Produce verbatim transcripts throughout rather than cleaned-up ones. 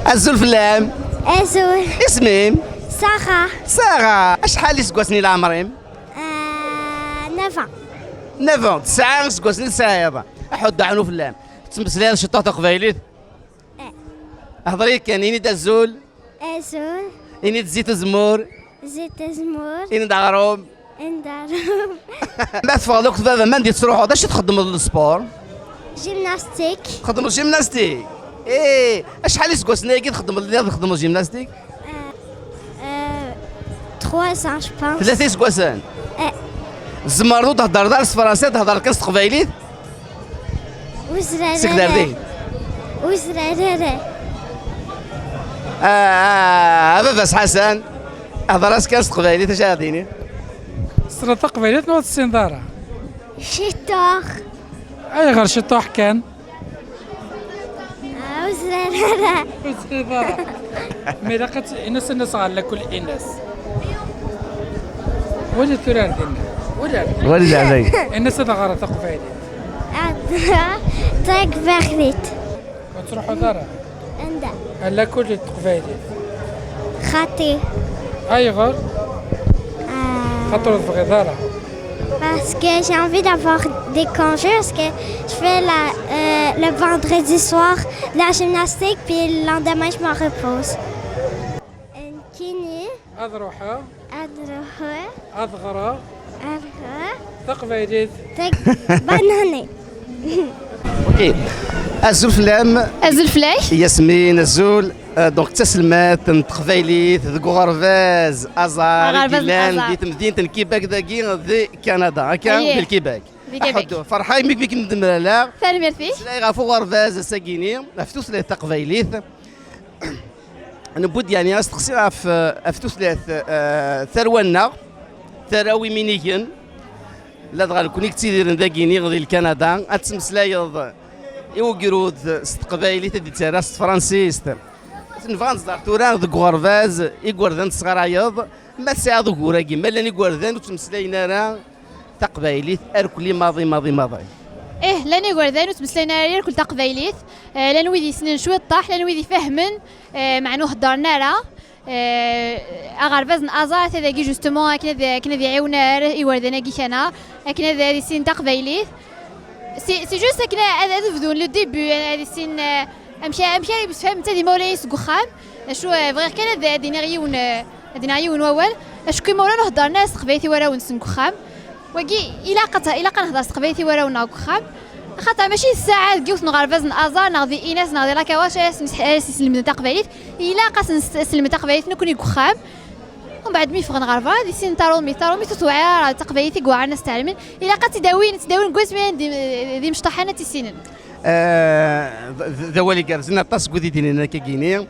Azul fell-am. Azul. Isem-im? Sarah. Sarah. Acḥal iseggasen i leɛmer-im? Euh, neuf ans. Neuf ans. Tesɛa iseggasen i tesɛiḍ. Aḥuddu aɛnu fell-am. Tettmeslayeḍ ciṭuḥ taqbaylit? Eh. Hḍer-iyi kan, ini-d azul. Azul. Ini-d zzit uzemmur. Zzit azemmur. Ini-d aɣrum. Indarum. Ma teffɣeḍ akked baba, ma anda i tettruḥuḍ, acu txeddmeḍ n sport? Gymnastique. Txeddmeḍ gymnastique? Eh, acḥal iseggasen-agi txeddmeḍ, lliɣ txeddmeḍ gymnastique? Euh, trois ans, je pense. Tlata iseggasen? Eh. Tzemreḍ ur d-theddreḍ ara s tefransist, theddreḍ kan s teqbaylit? Ur zrar Seg dar din. Ur zrar ara. Ah, ah, a baba-s Ḥasan, hḍer-as kan s teqbaylit, acu ara d-tini? Tessneḍ taqbaylit neɣ ur tessineḍ ara? Ciṭuḥ. Ayɣer ciṭuḥ kan? Ah, ur zrar ara. Ur tessineḍ ara. Ma ilaq ad tt-, Ines, Ines ɣer lakul, Ines. Wali tura ar dinna. Wali ar dinna. Wali daɛday. Ines ad ɣer taqbaylit. Ad taqbaylit. Ur tettruḥuḍ ara? Anda? Ar lakul n teqbaylit. Xaṭi. Ayɣer? Ah, Xaṭer ur tebɣiḍ ara. Parce que j'ai envie d'avoir des congés, parce que je fais la, euh, le vendredi soir la gymnastique, puis le lendemain je me repose. Nekkini Ad ruḥeɣ, ad ruḥeɣ ad ɣreɣ ad ɣreɣ taqbaylit. Bonne année. Ok. Azul fell-am. Azul fell-ak. Yasmin, azul. Euh, donc, d taselmadt n teqbaylit deg uɣerbaz Aẓar i Aɣerbaz n yellan Aẓar. Di temdint n Québec dagi, di Kanada, akka? Ayih. Di Québec. Di Québec. Aḥuddu, ferḥeɣ imi kem-id-nemlaleɣ. Tanemmirt-ik. Meslay ɣef uɣerbaz ass-agi-ni, ɣef tutlayt taqbaylit. Newwi-d, yeɛni, asteqsi ɣef, ɣef tutlayt, euh, tarwa-nneɣ, tarraw iminigen, ladɣa nekni yettidiren dagi-ni di Lkanada, ad tmeslayeḍ i ugrud s teqbaylit, ad d-ittarra s tefransist. Nebɣa ad nẓer tura deg uɣerbaz, igerdan tesɣarayeḍ, ma tesɛiḍ ugur-agi, ma llan igerdan ur ttmeslayen ara taqbaylit, irkelli maḍi, maḍi, maḍi. Ih, llan igerdan ur ttmeslayen ara irkel taqbaylit. Eh, llan wid yessnen cwiṭṭaḥ, llan wid ifehmen, eh, meɛna ur heddren ara. Eh, aɣerbaz n Aẓar ata dagi justement akken ad, akken ad iɛiwen ar igerdan-agi kana, akken ad, ad issinen taqbaylit. C'est, c'est juste akken ad, ad bdun le début, ad issinen, eh, amek, amek ara yemsefham netta d imawlan-is deg uxxam. Acu, eh, bɣiɣ kan ad, ad iniɣ yiwen, eh, ad iniɣ yiwen wawal. Acku imawlan ur heddren ara s teqbaylit i warraw-nsen deg uxxam. Wagi, ilaq ad, ilaq ad nehder s teqbaylit i warraw-nneɣ deg uxxam. Axaṭer mačči d ssaɛa deg yiwet n uɣerbaz n Aẓar neɣ di Ines neɣ di Lakawac ara s-, ara s-islemden taqbaylit. Ilaq ad s-, s-, nesselmed taqbaylit nekkni deg uxxam. Umbeɛd mi ffɣen ɣer berra, ad issinen tarumit. Tarumit ur tewɛir ara d taqbaylit i yewɛren ad s-tɛelmen. Ilaq ad tt-id-awin, ad tt-id-awin deg wasmi d, d imecṭaḥen ad tt-issinen. Eh, d, d, d awal igerrzen aṭas deg wid i d-yennan akka-gini.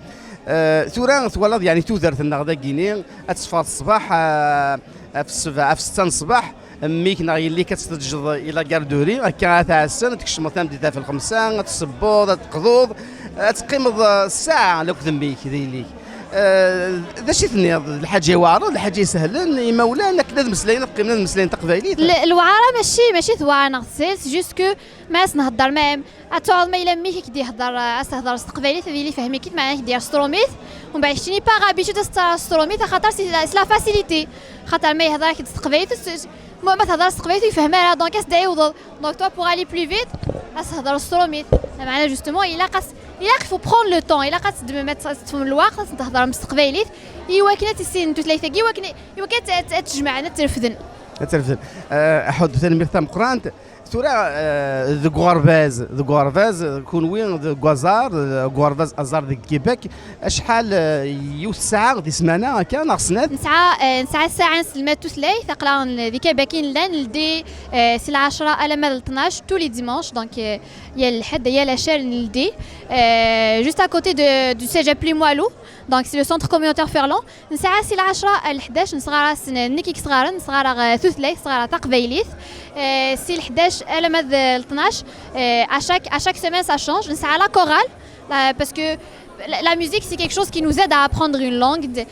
Eh, tura twalaḍ, yeɛni, tudert-nneɣ dagi-ni, ad teffɣeḍ ṣṣbeḥ, eh, ɣef ssebɛa, ɣef ssetta n ṣṣbeḥ, mmi-k neɣ yelli-k ad tt-teǧǧeḍ i la garderie, akka ad tɛassen, ad tkecmeḍ tameddit ɣef lxemsa, ad tessewweḍ, ad teqḍuḍ, ad teqqimeḍ, eh, ssaɛa akked mmi-k d yelli-k. Eh, d acu i tenniḍ? D lḥaǧa iweɛren, d lḥaǧa isehlen, imawlan akken ad meslayen, ad qqimen ad meslayen taqbaylit? L-, lewɛara mačči, mačči tewɛer neɣ teshel, c'est juste que ma as-nhedder, ma ad tuɣaleḍ ma yella mmi-k i k-d-ihedder, eh, ad s-tehder s teqbaylit, ad yili ifhem-ik-id, meɛna ad k-d-yerr s trumit. Umbeɛd keččini pas habitué ad s-tehder s trumit, axaṭer c'est la, c'est la facilité. Axaṭer ma yehder-ak-d s teqbaylit, s-, s-, ma, ma tehder s teqbaylit ur yefhem ara, donc ad s-d-ɛiwdeḍ. Donc toi, pour aller plus vite, ad s-tehder s trumit. Meɛna justement, ilaq as-, ilaq, il faut prendre le temps, ilaq ad teddmem, ad tefrem lweqt, ad s-tehderem s teqbaylit, i wakken ad tissinem tutlayt-agi, i wakken, i wakken ad, ad, ad tjemɛen, ad trefden. Ad trefden. Eh, Aḥuddu, tanemmirt tameqqrant. Tura, eh, deg uɣerbaz, deg uɣerbaz, eh, kunwi deg Aẓar, eh, deg uɣerbaz Aẓar deg Québec, acḥal, eh, yiwet ssaɛa di ssmana akka, neɣ snat? Nesɛa, eh, nesɛa ssaɛa n tselmadt tutlayt, aql-aɣ n-, di Québec i nella, nleddi, eh, si lɛecṛa alamma d tnac, tous les dimanches, donc, eh, yal lḥedd, yal acar nleddi, eh, juste à côté de, du cégep Limoilou, donc c'est le centre communautaire Ferland. Nesɛa si lɛecṛa ar leḥdac, nesɣar-asen, nekk i yesɣaren, nesɣar-aɣ, eh, tutlayt, nesɣar-aɣ taqbaylit. Eh, si leḥdac alamma d tnac, eh, à chaque, à chaque semaine ça change. Nesɛa la chorale, la, parce que la, la musique c'est quelque chose qui nous aide à apprendre une langue. D-,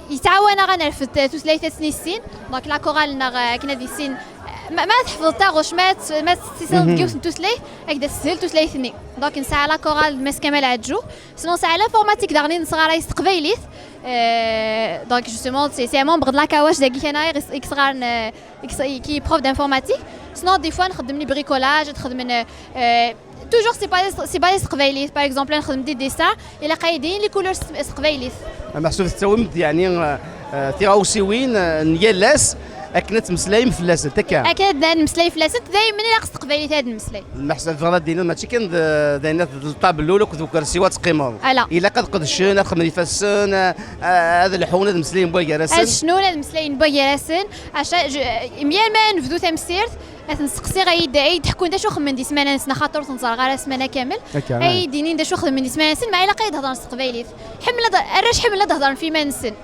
yettɛawan-aɣ ad nerfed tutlayt ad tt-nissin. Donc la chorale-nneɣ, eh, akken ad issin, eh, Ma, ma tḥefḍeḍ taɣect, ma tt-, ma tessineḍ deg yiwet n tutlayt, ad k-d-teshel tutlayt-nni. Donc, nesɛa la chorale d Mass Kamal Ɛeǧǧu. Sinon, nesɛa l'informatique daɣen i nesɣaray s teqbaylit. Euh, donc, justement, c'est, c'est un membre de la Kawash dagi kan i, i yesɣaren, euh, i yes-, qui est prof d'informatique. Sinon, des fois, nxeddem les bricolages, nxeddem, euh, euh, toujours, c'est basé, c'est basé s teqbaylit. Par exemple, nxeddem des dessins, ilaq ad d-inin les couleurs s, s teqbaylit. Meḥsub tettawim-d, yeɛni, euh, euh, tiɣawsiwin, euh, n yal ass, akken ad tmeslayem fell-asent, akka? Akken ad nemmeslay fell-asent, daymen ilaq s teqbaylit ad nemmeslay. Meḥsub tebɣiḍ ad d-tiniḍ mačči kan d, d ayen, d ṭṭablu akked ukersi-w ad teqqimeḍ. Ala. Ilaq ad qedcen, ad xedmen ifassen, a-, a-, ad lḥun, ad mmeslayen wway gar-asen. Ad cnun, ad mmeslayen wway gar-asen. Aca, je-, mi arma nebdu tamsirt, ad ten-steqsiɣ, ad yi-d-, ad yi-d-ḥkun d acu xedmen di ssmana-nsen, axaṭer ur ten-ẓerreɣ ara ssmana kamel. Akka, ad yi-d-inin d acu xedmen di ssmana-nsen, ma ilaq ad d-hedren s teqbaylit. Ḥemmel ad, arrac ḥemmlen ad hedren f yiman-nsen.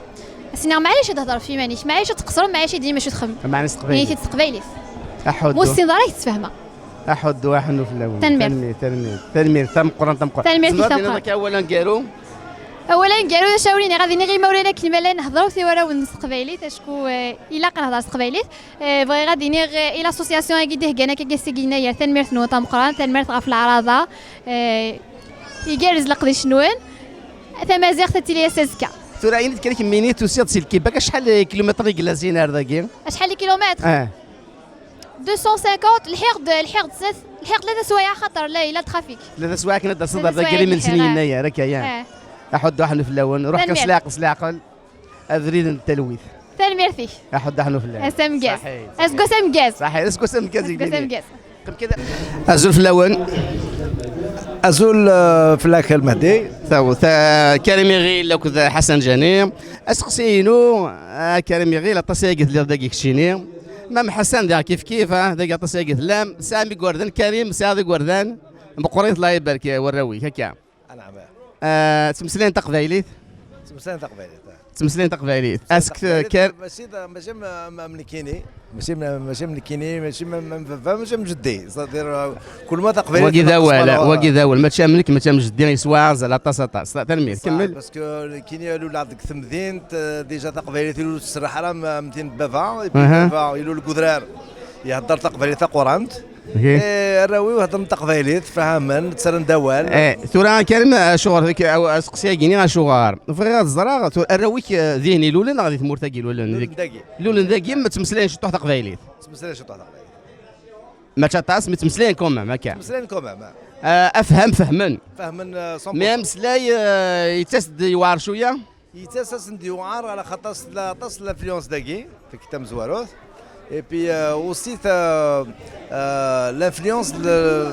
As-iniɣ, maɛlic ad d-hedreḍ f yiman-ik, maɛlic ad tqeṣṣreḍ, maɛlic ad d-tinim acu txedmem. Meɛna s teqbaylit. Ini-t-id s teqbaylit. Aḥuddu. Ma ur tessineḍ ara, ad k-tt-sfehmeɣ. Aḥuddu, aḥunnu fell-awen. Tanemmirt. Tanemmirt, tanemmirt. Tanemmirt, tameqqrant, tameqqrant. Tanemmirt-ik tameqqrant. Akka awal aneggaru? Awal aneggaru, d acu ara iniɣ, ad iniɣ i yimawlan akken ma llan, hedrew-t i warraw-nwen s teqbaylit, acku, eh, ilaq ad nehder s teqbaylit. Eh, bɣiɣ ad iniɣ, eh, i l'association-agi d-iheggan akka ass-agi yennayer, tanemmirt-nwen tameqqrant, tanemmirt ɣef leɛraḍa. Eh, igerrez leqdic-nwen. Tamaziɣt ad tili ass azekka. Tura, ini-d kan, kemmini tusiḍ si Lkibak, acḥal n kilumitr i yella zinna ar dagi? Acḥal n kilumitr? Eh. Deux cent cinquante, lḥiɣ-d, lḥiɣ-d s-, lḥiɣ-d tlata swayeɛ, xaṭer la, yella trafic. Tlata swayeɛ akken ad d-taseḍ ar dagi, imensi n yennayer, akka, ya. Eh. Aḥuddu, aḥunnu fell-awen. Ruḥ kan s leɛqel, s leɛqel. Abrid n talwit. Tanemmirt-ik. Aḥuddu, aḥunnu fell-awen. Ass ameggaz. Saḥit. Aseggas ameggaz. Saḥit, aseggas ameggaz. Aseggas ameggaz. Azul fell-awen. Azul, eh, fell-ak a Lmehdi. Taw-, ta-, Karim Iɣil akked Ḥasan Jani. Aseqsi-inu, a Karim Iɣil, aṭas ayagi telliḍ dagi keččini. Mam Ḥasan diɣ kif kif, ah, dagi aṭas ayagi tellam. Tesɛam igerdan, Karim, tesɛiḍ igerdan. Meqqrit, Allah ibarek, warraw-ik, akka. Anɛam. Ah, ttmeslayen taqbaylit? Ttmeslayen taqbaylit, ah. Ttmeslayen taqbaylit. Ask taqbaylit, Kar- mačči d, mačči am, am, am nekkini. Mačči am, mačči am nekkini, mačči am, am, am baba, mačči am jeddi. C'est-à-dire, euh, kul ma taqbaylit. Wagi d awal, wagi d awal. Mačči am nekk, mačči am jeddi, yeswa azal aṭas, aṭas. Tanemmirt, kemmel. Parce que nekkini ilul deg temdint, euh, déjà taqbaylit ilul tserreḥ ara am, am tin n baba, et puis baba ilul deg udrar, ihedder taqbaylit taqurant. Eh, arraw-iw heddren taqbaylit, fahmen, ttarran-d awal. Eh, tura a Karim, acuɣer, aw-, aseqsi-agi-nni, acuɣer? Bɣiɣ ad ẓreɣ, tura arraw-ik, eh, dihin i lulen neɣ di tmurt-agi i lulen? Lulen dagi. Lulen dagi, ma ttmeslayen ciṭuḥ taqbaylit? Ttmeslayen ciṭuḥ taqbaylit. Mačči aṭas, mi ttmeslayen quand même, akka. Ttmeslayen quand même, ah. Eh, afham, fehmen. Fehmen, eh, cent pour cent. Mais ameslay, eh, yettas-d yewɛer cwiya? Yettas-asen-d yewɛer, ala xaṭer tella aṭas n l'influence dagi, deg tamezwarut. Et puis, euh, aussi, euh, euh, l'influence de,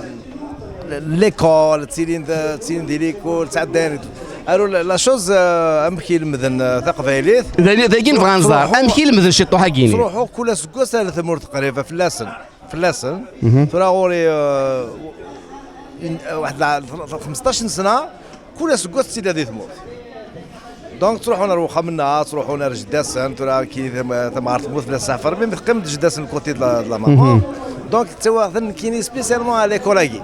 de l'école, ttilin d-, ttilin di l'école, ttɛeddayen. Alors, la, la chose, euh, amek i lemden, euh, taqbaylit. Dagi, dagi nebɣa nẓer, amek i lemden ciṭuḥ-agi-nni? Ttruḥuɣ kul aseggas ar tmurt qrib, fell-asen. Fell-asen. Tura ɣur-i, euh, in-, euh, waḥed la, xmesṭac n sna, kul aseggas ttiliɣ di tmurt. Donc, ttruḥun ar wexxam-nneɣ, ttruḥun ar jeddi-asen, tura ki tam-, tamɣart tmut fell-as ssafar, mais teqqim-d jeddi-asen côté de la, de la maman. Donc, ttawiɣ-ten nekkini spécialement à l'école-agi.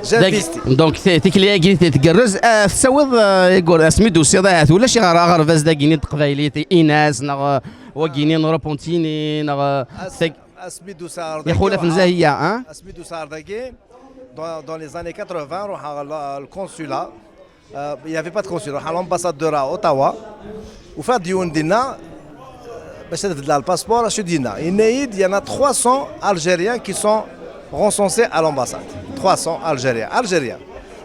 J'investis. Donc, ti-, tikli-agi ti-, tgerrez, ah, tettawiḍ, ah, igur-, asmi d-tusiḍ, ahat ulac iɣer aɣerbaz dagi-nni n teqbaylit, Inas, neɣ, ah, wagi-nni n Repentigny, neɣ, ah, tag-, Asmi d-usiɣ ɣer dagi, Ixulaf n Zahiya, hein? Asmi d-usiɣ ɣer dagi, dans, dans les années quatre-vingts, ruḥeɣ ɣer la, le consulat. Euh, il y avait pas de consulat, ruḥeɣ l'ambassade de Ottawa. Ufiɣ-d yiwen dinna, euh, bac ad beddleɣ le passeport, acu d-yenna? Yenna-yi-d, il y en a trois cents Algériens qui sont recensés à l'ambassade. Trois cents Algériens. Algériens.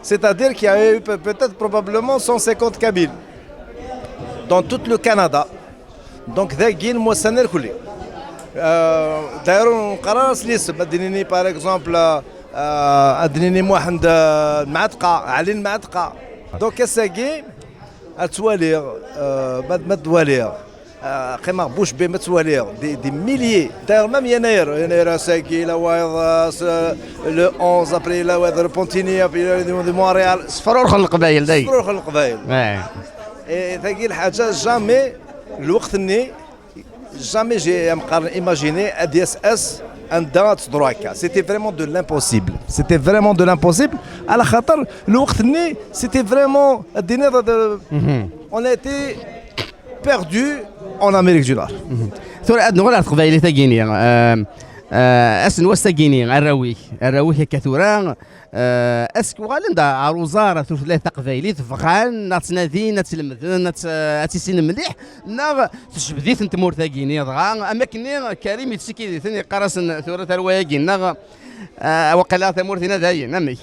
C'est-à-dire qu'il y a eu pe-, peut-être probablement cent cinquante Kabyles dans tout le Canada. Donc, dagi, lemwasan irkelli. Euh, d'ailleurs, ur neqqar ara s lisem. Ad d-nini, par exemple, euh, ad d-nini Muḥend, euh, Mɛetqa, Ɛli n Mɛetqa. Donc, ass-agi, ad twaliɣ, euh, ma, ma twaliɣ, euh, qqimeɣ bouche bée, ma twaliɣ, des, des milliers. D'ailleurs, même Yennayer, Yennayer ass-agi, la wayeḍ, euh, le onze, après la wayeḍ Repentigny, après la wayeḍ de Montréal. Sefrurxen Leqbayel, dagi. Sefrurxen Leqbayel. Ouais. Et tagi lḥaǧa, jamais, lweqt-nni, jamais j'ai, am qqaren, imaginé ad d-yas ass anda ad teḍru akka. C'était vraiment de l'impossible. C'était vraiment de l'impossible. Ala xaṭer, lweqt-nni, c'était vraiment, ad d-tiniḍ, euh, on a été perdu en Amérique du Nord. Tura ad nuɣal ɣer teqbaylit-agi-nni. Euh, Eh, ass n wass-agi-ni, arraw-ik, arraw-ik akka tura, eh, est-ce que uɣalen-d ɣer uẓar tutlayt taqbaylit, bɣan, ad tt-nadin, ad tt-lemden, ad tt-, ad tt-issinen mliḥ, neɣ tejbed-iten tmurt-agi-ni, dɣa, am akken-nni Karim yettkid-iten, yeqqar-asen tura tarwa-agi, neɣ, eh, waqila tamurt-inna dayen, amek?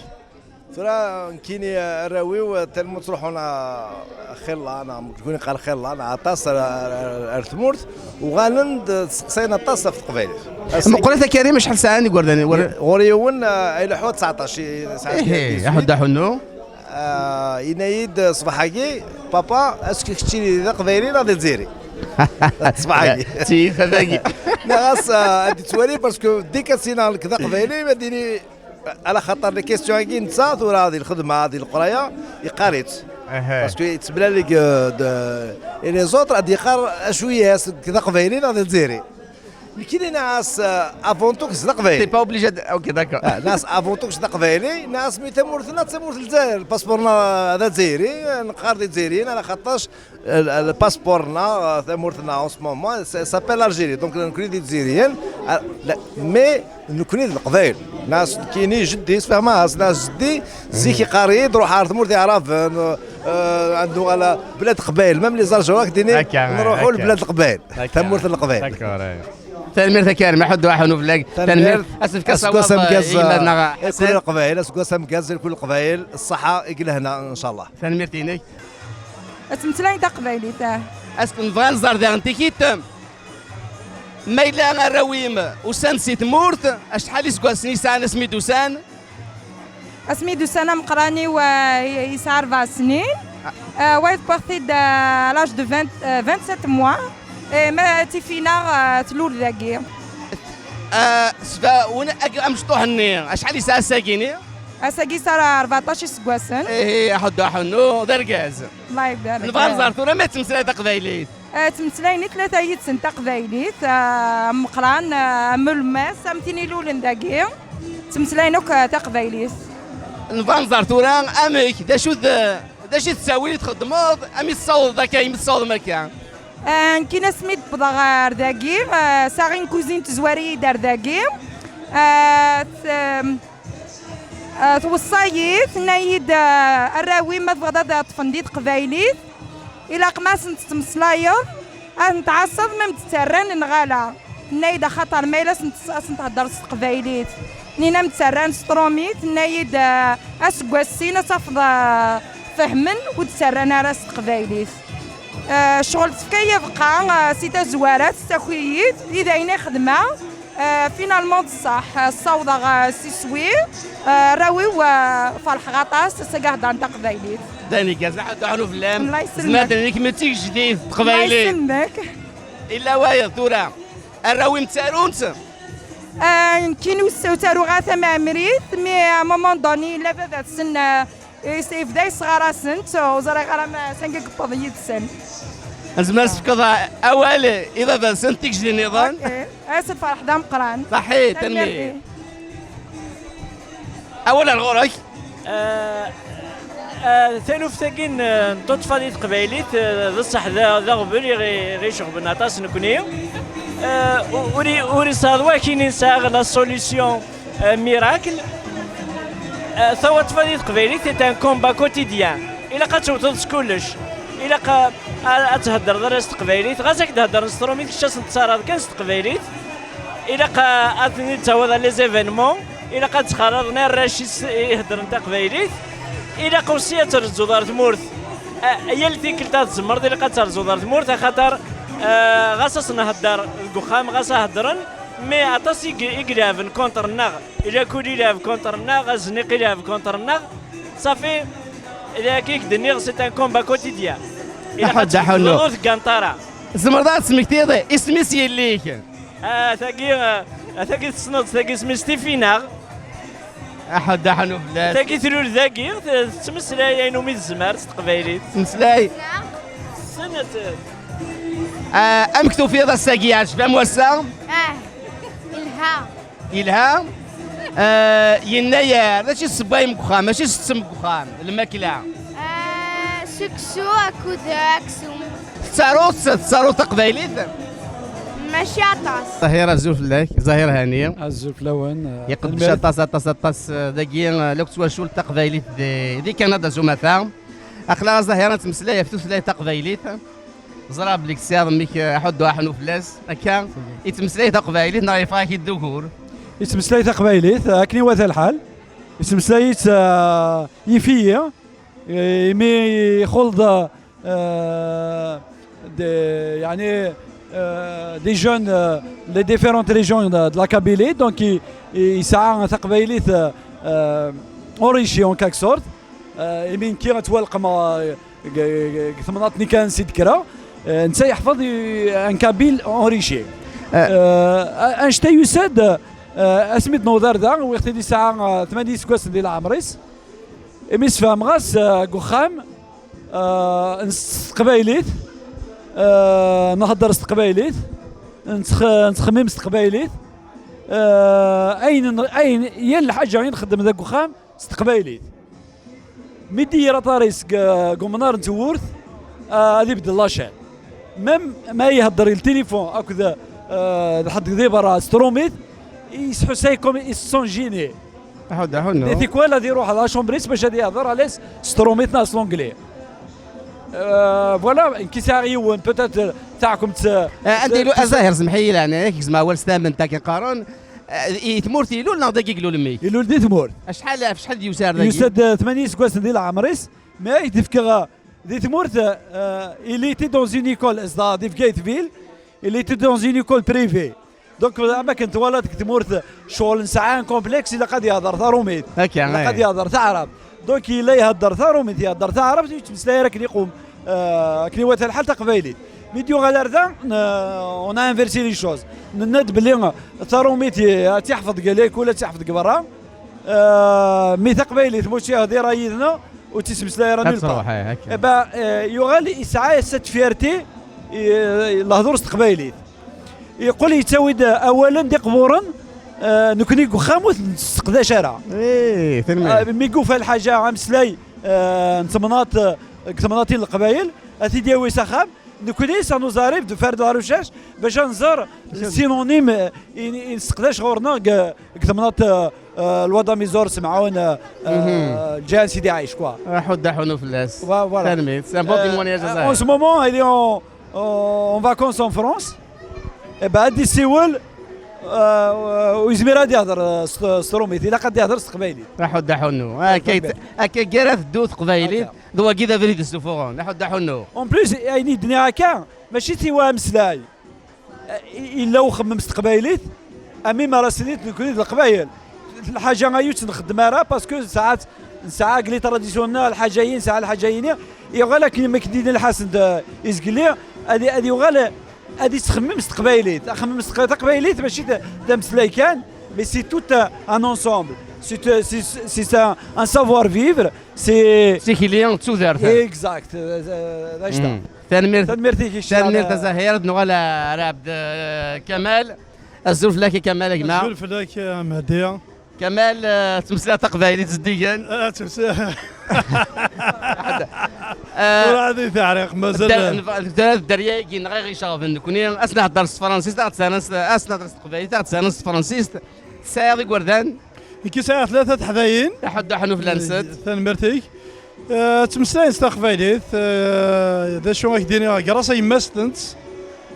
Tura nekkini arraw-iw tellement ttruḥun, ah, xilla, neɣ nekkni qqar xilla, neɣ aṭas ar, ar, ar, ar tmurt, uɣalen-d seqsayen aṭas ɣef teqbaylit. Meqqrit a Karim, acḥal sɛan igerdan? Ɣur-, ɣur-i yiwen, ah, ileḥḥu tseɛṭac, i-, sɛan Ihi, dix-huit. Aḥuddu aḥunnu. Ah, yenna-yi-d ṣṣbeḥ-agi, papa, est-ce que keččini d aqbayli neɣ d azzayri? Ṣṣbeḥ-agi. Tif, agi. Nniɣ-as, ah, ad yettwali, parce que dès que as-iniɣ nekk d aqbayli, ad yini, ala xaṭer les questions-agi netta tura di lxedma, di leqraya, yeqqar-itt. Aha. Parce que yettblalig, euh, de, et les autres, ad yeqqar acu-yas, d aqbayli neɣ d azzayri. Nekkini nniɣ-as, euh, avant tout, kečč d aqbayli. T'es pas obligé de, ok, d'accord. Ah, nniɣ-as avant tout, kečč d aqbayli, nniɣ-as, mais tamurt-nneɣ d tamurt n Lezzayer, lpaspuṛ-nneɣ d azzayri, neqqar d izzayriyen, ala xaṭer, euh, lpaspuṛ-nneɣ, euh, tamurt-nneɣ en ce moment, ça, s'appelle l'Algérie. Donc, nekkni d izzayriyen, euh, la, mais nekkni d leqbayel. Nniɣ-as nekkini jeddi, sfehmeɣ-as, nniɣ-as jeddi, zik yeqqar-iyi-d, ruḥ ɣer tmurt iɛraben, euh, ad nuɣal belad leqbayel. Même les Algérois, ak-d-ini, akka, nruḥu akka. Lebelad leqbayel. Akka. Tamurt n leqbayel. D'accord, ouais. Tanemmirt a Karim, aḥuddu aḥunnu fell-ak. Tanemmirt. Tanemmirt. Asefk asawaḍ, aseggas ameggaz, i yemma-tneɣ, eh, Ḥsen. Lkul leqbayel, aseggas ameggaz, lkul leqbayel, ṣṣeḥḥa, i yelhan, ncallah. Tanemmirt-inek. Ad tmeslayen taqbaylit, ah. Asefk nebɣa ad nẓer daɣen tikit. Ma yella arraw-im usan-d si tmurt, acḥal iseggasen i sɛan asmi d-usan? Asmi d-usan ameqqran-iw, eh, yesɛa rebɛa snin. Ah. Eh, wayeḍ wwiɣ-t-id, eh, à l'âge de vingt, eh, vingt-sept mois. Eh, ma tifinaɣ, eh, tlul dagi. Ah, sba-, wen-, ag-, amecṭuḥ-nni, acḥal yesɛa ass-agi-ni? Ass-agi yesɛa rbeɛṭac iseggasen. Ihi, aḥuddu aḥunnu, d argaz. Allah ibarik. Nebɣa ad nẓer tura ma yettmeslay taqbaylit. Eh, ttmeslayen i tlata yid-sen taqbaylit, eh, am Meqran, eh, am Ulmas, am tin ilulen dagi, ttmeslayen akk, eh, taqbaylit. Nebɣa ad nẓer tura amek, d acu d, d acu i tettawi txeddmeḍ, am i tessawḍeḍ akka, imi tessawḍem akka? Eh, nekkini asmi d-wwḍeɣ ar dagi, eh, sɛiɣ une cousine tezwar-iyi-d ar dagi. Eh, t-, eh, tweṣṣa-yi, tenna-yi-d, eh, arraw-im ma tebɣiḍ ad ṭṭfen di teqbaylit, ilaq ma asen-tettmeslayeḍ, ad ten-tɛasseḍ ma m-d-ttarran neɣ ala. Tenna-yi-d axaṭer ma yella asen-, asen-thedder s teqbaylit, nina m-d-ttarran s trumit, tenna-yi-d, eh, aseggas sin ad tafeḍ, eh, fehmen ur d-ttarran ara s teqbaylit. Eh, ccɣel tefka-yi abeqqa, eh, si tazwara, tessaki-yi-d, i d ayen i xedmeɣ. Eh, finalement d ṣṣeḥ, eh, ssawḍeɣ, eh, s iswi, eh, arraw-iw, eh, ferḥeɣ aṭas, ass-agi heddren taqbaylit. D ayen igerrzen, aḥuddu aḥunnu fell-am. Allah yesselmek. Zemreɣ ad d-iniɣ kemm d tigejdit teqbaylit. Allah yesselmek. Illa wayeḍ tura, arraw-im ttarun-tt? Eh, nekkini ur s-, ur ttaruɣ ara tamɛemrit, mais à un moment donné, illa baba-tsen, eh, Is-, yebda yesɣar-asent, ur ẓriɣ ara ma s anga yewweḍ yid-sen. Nezmer ad s-tefkeḍ awal i baba-tsen, tigejdin niḍen? Ok. Ass lferḥ d ameqqran. Ṣaḥit, tanemmirt. Tanemmirt. Awal ar ɣur-k. Eh, eh, taluft-agi n, n tuṭṭfa di teqbaylit, eh, d ṣṣeḥ d, d aɣbel i ɣ-, i ɣ-iceɣben aṭas nekni. Eh, u-, ur i-, ur isɛiḍ wakini nesɛa la solution. Euh, miracle. Euh, tawaṭfa di teqbaylit est un combat quotidien. Ilaq ad tewteḍ s kullec. Ilaq a, a, ad theddreḍ ara s teqbaylit. Ɣas ad k-d-heddren s trumit, kečč ad sen-tettarraḍ kan s teqbaylit. Ilaq a, ad ten-id-tawiḍ à les événements. Ilaq ad ttxaraḍen arrac i s-, i iheddren taqbaylit. Ilaq aussi ad trezzuḍ ar tmurt. A, yal tikkelt ad tzemreḍ, ilaq ad terzuḍ ar tmurt, axaṭer, euh, ɣas ad s-nhedder deg uxxam, ɣas ad heddren, mais aṭas i, i ileɛben contre-nneɣ. Ilakul ilɛeb contre-nneɣ, azniq ilɛeb contre-nneɣ. Safi, d akka i k-d-nniɣ, c'est un combat quotidien. Ilaq ad tfeḍ ur tegganeḍ ara. Tzemreḍ ad tesmektiḍ isem-is yelli-k? Ah, tagi, ah, tagi tessneḍ, tagi isem-is Tifinaɣ. Aḥuddu aḥunnu fell-as. Tagi tlul dagi, t-, tettmeslay ayen umi tezmer s teqbaylit. Tettmeslay? Tessneḍ? Ah, amek tufiḍ ass-agi, yeɛjeb-am wass-a? Ah, yelha. Yelha. Eh, Yennayer, d acu i tessewwayem deg uxxam? D acu i tettettem deg uxxam? Lmakla? Eh, seksu akked, eh, aksum. Tettaruḍ, tettaruḍ taqbaylit? Mačči aṭas. Zahir, azul fell-ak, Zahir Hani. Azul fell-awen. Yeqdec aṭas, aṭas, aṭas, eh, dagi, eh, la tettwacul taqbaylit di, di Kanada s umata. Aql-aɣ a Zahir ad nettmeslay ɣef tutlayt taqbaylit. Ẓriɣ belli tesɛiḍ mmi-k, eh, aḥuddu aḥnu fell-as. Akka, yettmeslay taqbaylit neɣ yeffeɣ-ak-id d ugur? Yettmeslay taqbaylit, akken iwata lḥal. Yettmeslay-itt, eh, yif-iyi. Eh, imi ixuḍ, eh, de, يعني, eh, des jeunes, eh, les différentes régions de, de la Kabylie, donc i, i, yesɛa taqbaylit, eh, eh, enrichie en quelque sorte. Eh, imi nekki ad twalqem, eh, deg, deg, deg temnaḍt-nni kan si d-kkreɣ, eh, netta yeḥfeḍ i, un kabyle enrichi. Eh. Eh, a-, anect-a yusa-d, eh, asmi d-newweḍ ar da, wiɣ-t-id yesɛa, eh, tmanya iseggasen di leɛmer-is. Imi sfehmeɣ-as, eh, deg uxxam, eh, ns-, s teqbaylit, eh, nhedder s teqbaylit, nettx-, nettxemmim s teqbaylit, eh, ayen n-, ayen, yal lḥaǧa i nxeddem deg uxxam s teqbaylit. Mi d-yir aṭar-is deg, deg umnar n tewwurt, eh, ad ibeddel la chaîne. Même ma ihedder i ltilifun akked, eh, d ḥedd di berra s trumit, yesḥusay comme il se sent gêné. Aḥud, aḥud, no. Di tikwal ad iruḥ la chambre-is bac ad ihder alas s trumit neɣ s l'anglais. Euh, voilà, nekk sɛiɣ yiwen, peut-être, taɛkemt, euh, Eh, anda ilu-, s-, a Zahir, semmeḥ-iyi leɛnaya-k, gzem awal s tament akken qqaren. Eh, i tmurt ilul neɣ dagi ilul mmi-k? Ilul di tmurt. Acḥal, ɣef acḥal d-yusa ar dagi? Yusa-d, eh, tmanya iseggasen di leɛmer-is, mais ay d-ifkeɣ, eh, di tmurt, eh, il était dans une école, zedɣeɣ di Bgayet ville, il était dans une école privée. Donc, am akken twalaḍ deg tmurt, ccɣel nesɛa un complexe, ilaq ad yehder tarumit. Akka, ilaq ad yehder taɛrabt. Donc, yella ihedder tarumit, ihedder taɛrabt, ur yettmeslay ara akken iqum, eh, akken iwata lḥal taqbaylit. Mi d-yuɣal ar da, n-, on a inversé les choses. Nenna-d belli tarumit i-, ad tt-iḥfeḍ deg lakul, ad tt-iḥfeḍ deg berra. Eh, mi taqbaylit, ma ur tt-ihdir ara yid-neɣ, ur tt-ittmeslay ara nulle part. Ad truḥ, eh, akka. Eh ben, eh, yuɣal yesɛa cette fierté, eh, lehdur s teqbaylit. Yeqqel yettawi-d awalen d iqburen, eh, nekni deg uxxam ur ten-nesseqdac ara. Eh, tanemmirt. Eh, mi yufa lḥaǧa, ameslay, eh, n temnaḍt, eh, deg temnaḍtin n Leqbayel, ad t-id-yawi s axxam. Nekni, ça nous arrive de faire de la recherche, bac ad nẓer synonyme, eh, i, i nesseqdac ɣur-neɣ deg, deg temnaḍt, eh, eh, Lwad Amizur, Semɛun, eh, eh, lǧiha n Sidi Ɛic, quoi. Aḥud, aḥunu fell-as. Voilà, voilà. Tanemmirt. C'est un bon témoignage, a Zahir. En ce moment, il est en, en, en vacances en France. Eh ben, ad d-isiwel, eh, ur yezmir ad yehder, eh, s, s trumit. Ilaq ad yehder s teqbaylit. Aḥud, aḥunu. Akka, akka gar-a teddu teqbaylit, d wagi d abrid yessufuɣen. Aḥud, aḥunu. En plus, ayen i d-nniɣ akka, mačči siwa ameslay. Eh, i-, illa uxemmem s teqbaylit, am mi ara s-nini nekni d Leqbayel. Lḥaǧa-ayi ur tt-nxeddem ara, parce que nesɛa, nesɛa deg les traditions-nneɣ lḥaǧa-yi, nesɛa lḥaǧa-yini. Yuɣal akken ma k-d-yenna Lḥasen d, izgelli, ad, ad yuɣal, ad yettxemmim s teqbaylit. Axemmem s teq-, taqbaylit mačči d, d ameslay kan, mais c'est tout un, un ensemble. C'est, c'est, c'est un, un savoir-vivre, c'est... D tikli d tudert. Exact, eh, eh, d acta. Mm. Tanemmirt. Tanemmirt-ik, Icca. Tanemmirt a Zahir, ad nuɣal ar Ɛebd, eh, Kamal. Azul fell-ak a Kamal, a gma. Azul fell-ak a Mehdi. Kamal, eh, ttmeslayeɣ taqbaylit zeddigen. Ah, ttmeslayeɣ. Eh, ur ɛad i teɛriq, mazal. Dder-, dder-, dderya-agi-nneɣ i ɣ-iceɣben nekni, ad s-nehder s tefransist, ad ɣ-d-sɛan s, ad s-nehder s teqbaylit, ad ɣ-d-sɛan s tefransist. Tesɛiḍ igerdan? Nekki sɛiɣ tlata teḥdayin. Aḥuddu aḥnu fell-ansent. Tanemmirt-ik. Eh, ttmeslayen s taqbaylit, eh, d acu ak-d-iniɣ, grâce à yemma-s-tent,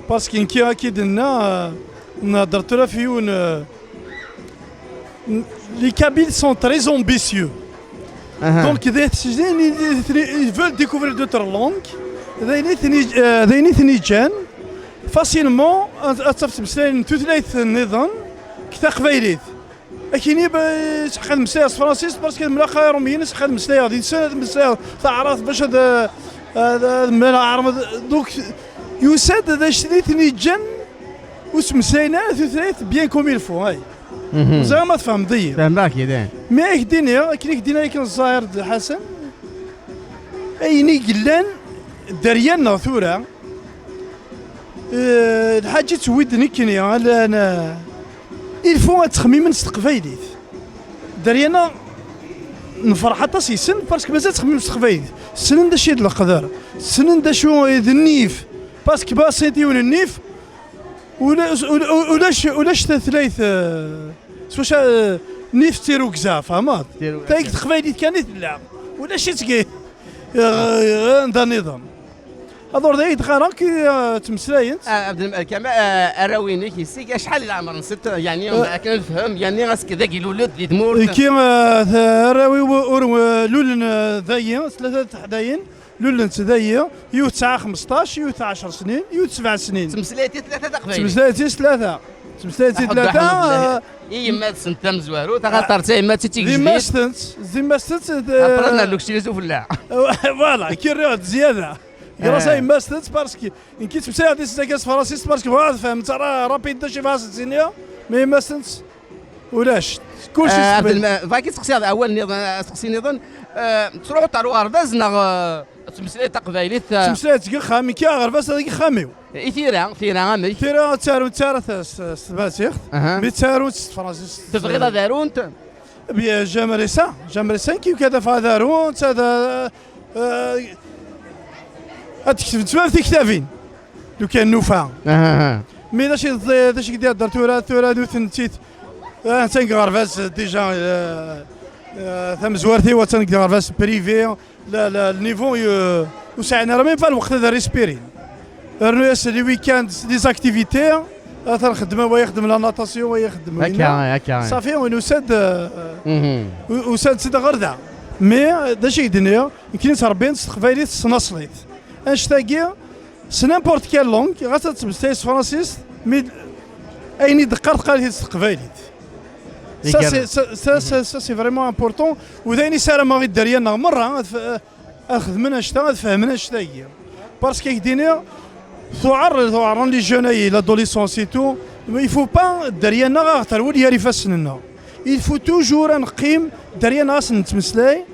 parce que nekki, akka i d-nenna, eh, nhedder tura f yiwen, eh, n-, les Kabyles sont très ambitieux. Aha. Donc, d, d, ils veulent découvrir d'autres langues. D ayen i ten-, eh, d ayen i ten-iǧǧan facilement ad, ad taf ttmeslayen tutlayt nniḍen deg taqbaylit. Akini, ba, seḥqad meslayeɣ s tefransist, parce que mlaqaɣ iṛumyen, seḥqad meslayeɣ did-sen, ad meslayeɣ taɛrabt bac ad, ad, ad mlaleɣ aɛraben. Donc, yusa-d d acu i ten-iǧǧan ur ttmeslayen ara tutlayt bien comme il faut, ay. Mhm. Ẓriɣ ma tfehmeḍ-iyi. Fehmeɣ-k, idan. Mi ak-d-iniɣ, akken i k-d-iniɣ yakan Ẓẓayer d Ḥasan, ayen i yellan dderya-nneɣ tura, Eh, lḥaǧa i tewwi-d nekkni, ala, na-, il faut ad ttxemmimen s teqbaylit. Dderya-nneɣ nferḥ aṭas yes-sen, parce que mazal ttxemmimen s teqbaylit. Ssnen d acu i d leqder, ssnen d acu i d nnif, parce que ma ssint yiwen nnif, Ula-, ula-, ulac, ulac tatlayt, eh, s wacu, eh, nif d tirugza, fehmeḍ? Tirugza. Tagi teqbaylit kan i tella. Ulac-itt deg, eh, anda nniḍen. Aḍur d ay d-qqareɣ ki, eh, ttmeslayent. Ah, Abdel Kamal, ah, arraw-inek, yessik, acḥal i leɛmer-nsent, yani, eh, akken ad nefhem, yani, ass-, dagi lulent di tmurt. Ki, eh, arraw-iw ur, eh, lulen, eh, dagi, s tlata teḥdayin, lulent dagi, yiwet tesɛa xmesṭac, yiwet tesɛa ɛecr snin, yiwet sebɛ snin. Ttmeslayent i tlata taqbaylit. Ttmeslayent i tlata. Ttmeslayent i tlata, eh, i yemma-tsent tamezwarut, axaṭer d tayemmat i d tigejdit. D yemma-tsent, d yemma-tsent, eh, après, nella nekk s ufella. Voilà, ki rriɣ-d zzyada. Grâce à yemma-s, parce que nekk ttmeslayeɣ-d yis-s s tefransist, parce que bɣiɣ ad fehmeɣ ara rapide d acu i bɣiɣ ad s-iniɣ, mais yemma-s ulac. Kullec s teqbaylit. Bɣiɣ ad k-sseqsiɣ awal nniḍen, asteqsi nniḍen. Eh, tettruḥuḍ ɣer uɣerbaz neɣ, eh, tettmeslayeḍ taqbaylit, eh? Ttmeslayeɣ-tt deg uxxam, nekk aɣerbaz deg uxxam-iw. I tira, tira amek? Tira ttarunt ara s, s tmaziɣt, mi ttarunt s tefransist. Tebɣiḍ ad arunt? Bien, j'aimerais ça, j'aimerais ça, nekk ad afeɣ ad arunt, ad, eh, ad ktbent tura tiktabin, lukan nufa. Aha. Mi d acu i d-, d acu i d-ihedder tura, tura nutenti, eh, atan deg uɣerbaz, déjà, eh, eh, tamezwart-iw atan deg uɣerbaz privé, la, la, le niveau, eh, ur sɛin ara même pas lweqt ad respirin. Rnu-as les week-ends, les activités, atan xeddmen, wa ixeddem la natation, wa ixeddem winna. Akka, akka. Safi, win usa-d, eh, u-, usa-d ɣer da. Mais, eh, d acu i d-nniɣ? Nekkni ttrebbin s teqbaylit s tnaṣlit. Annect-agi, s n'importe quelle langue, ɣas ad tettmeslay s tefransist, mi d-, ayen i d-teqqar, teqqar-it s teqbaylit. Ça, c'est, ça, ça, ça, ça, c'est vraiment important. U d ayen i ssarameɣ i dderya-nneɣ merra, ad f-, ad xedmen annect-a, ad fehmen annect-agi. Parce que ak-d-iniɣ, tuɛer, tuɛer les jeunes-agi, l'adolescence et tout, il faut pas dderya-nneɣ ad aɣ-terwel gar ifassen-nneɣ. Il faut toujours ad neqqim dderya-nneɣ ad s-nettmeslay.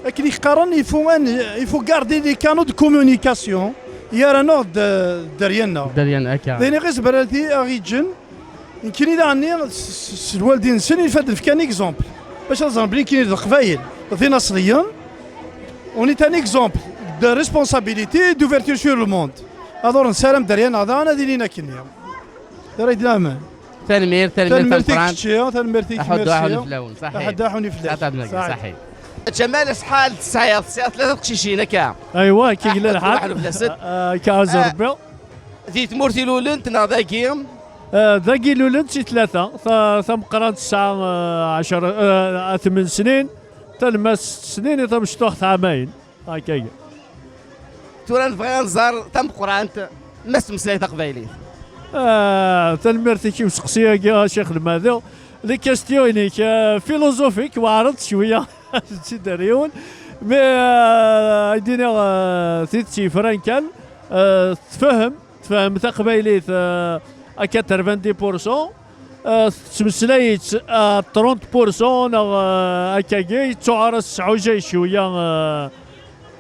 Akken i k-qqaren, il faut, il faut garder les canaux de communication gar-aneɣ d, dderya-nneɣ. Dderya-nneɣ, akka. D ayen i ɣ-izemren ad aɣ-yeǧǧen. Nekkini daɣen s, s, s lwaldin-nsen, il faut ad fken exemple. Bac ad ẓren belli nekkini d Leqbayel, d inaṣliyen. On est un exemple de responsabilité et d'ouverture sur le monde. Aḍur nessaram dderya-nneɣ daɣen ad ilin akkenni. D ara yedlamen. Tanemmirt, tanemmirt tameqqrant. Tanemmirt i kečči, tanemmirt i kečči. Aḥuddu, aḥunn fell-awen, ṣaḥi. Aḥuddu, aḥunn fell-ak. Ṣaḥi. Ǧamal, acḥal tesɛiḍ? Tesɛiḍ tlata teqcicin, akka? Aywa, akka yella lḥal. Aḥuddu, aḥunn fell-asent. Ah, akka azar Rebbi. Di tmurt i lulent neɣ dagi? Ah, dagi lulent si tlata. Ta-, tameqqrant tesɛa, ah, ɛecra, ah, tmen snin, talemmast sett snin, i tamecṭuḥt ɛamayen. Akka. Tura nebɣa ad nẓer tameqqrant, ma tettmeslay taqbaylit. Ah, tanemmirt-ik i useqsi-agi, a Ccix Lmadi. Les questions-inek, ah, philosophiques, weɛrent cwiya. Ad tt-id-err yiwen. Mais, ah, ad d-iniɣ, ah, tidet yefran kan, ah, tfehhem. Tfehhem taqbaylit, euh, à quatre-vingt-dix pour cent, euh, tettmeslay-itt à trente pour cent neɣ, euh, akkagi, yettuɣar-as tesɛujay cwiya, euh,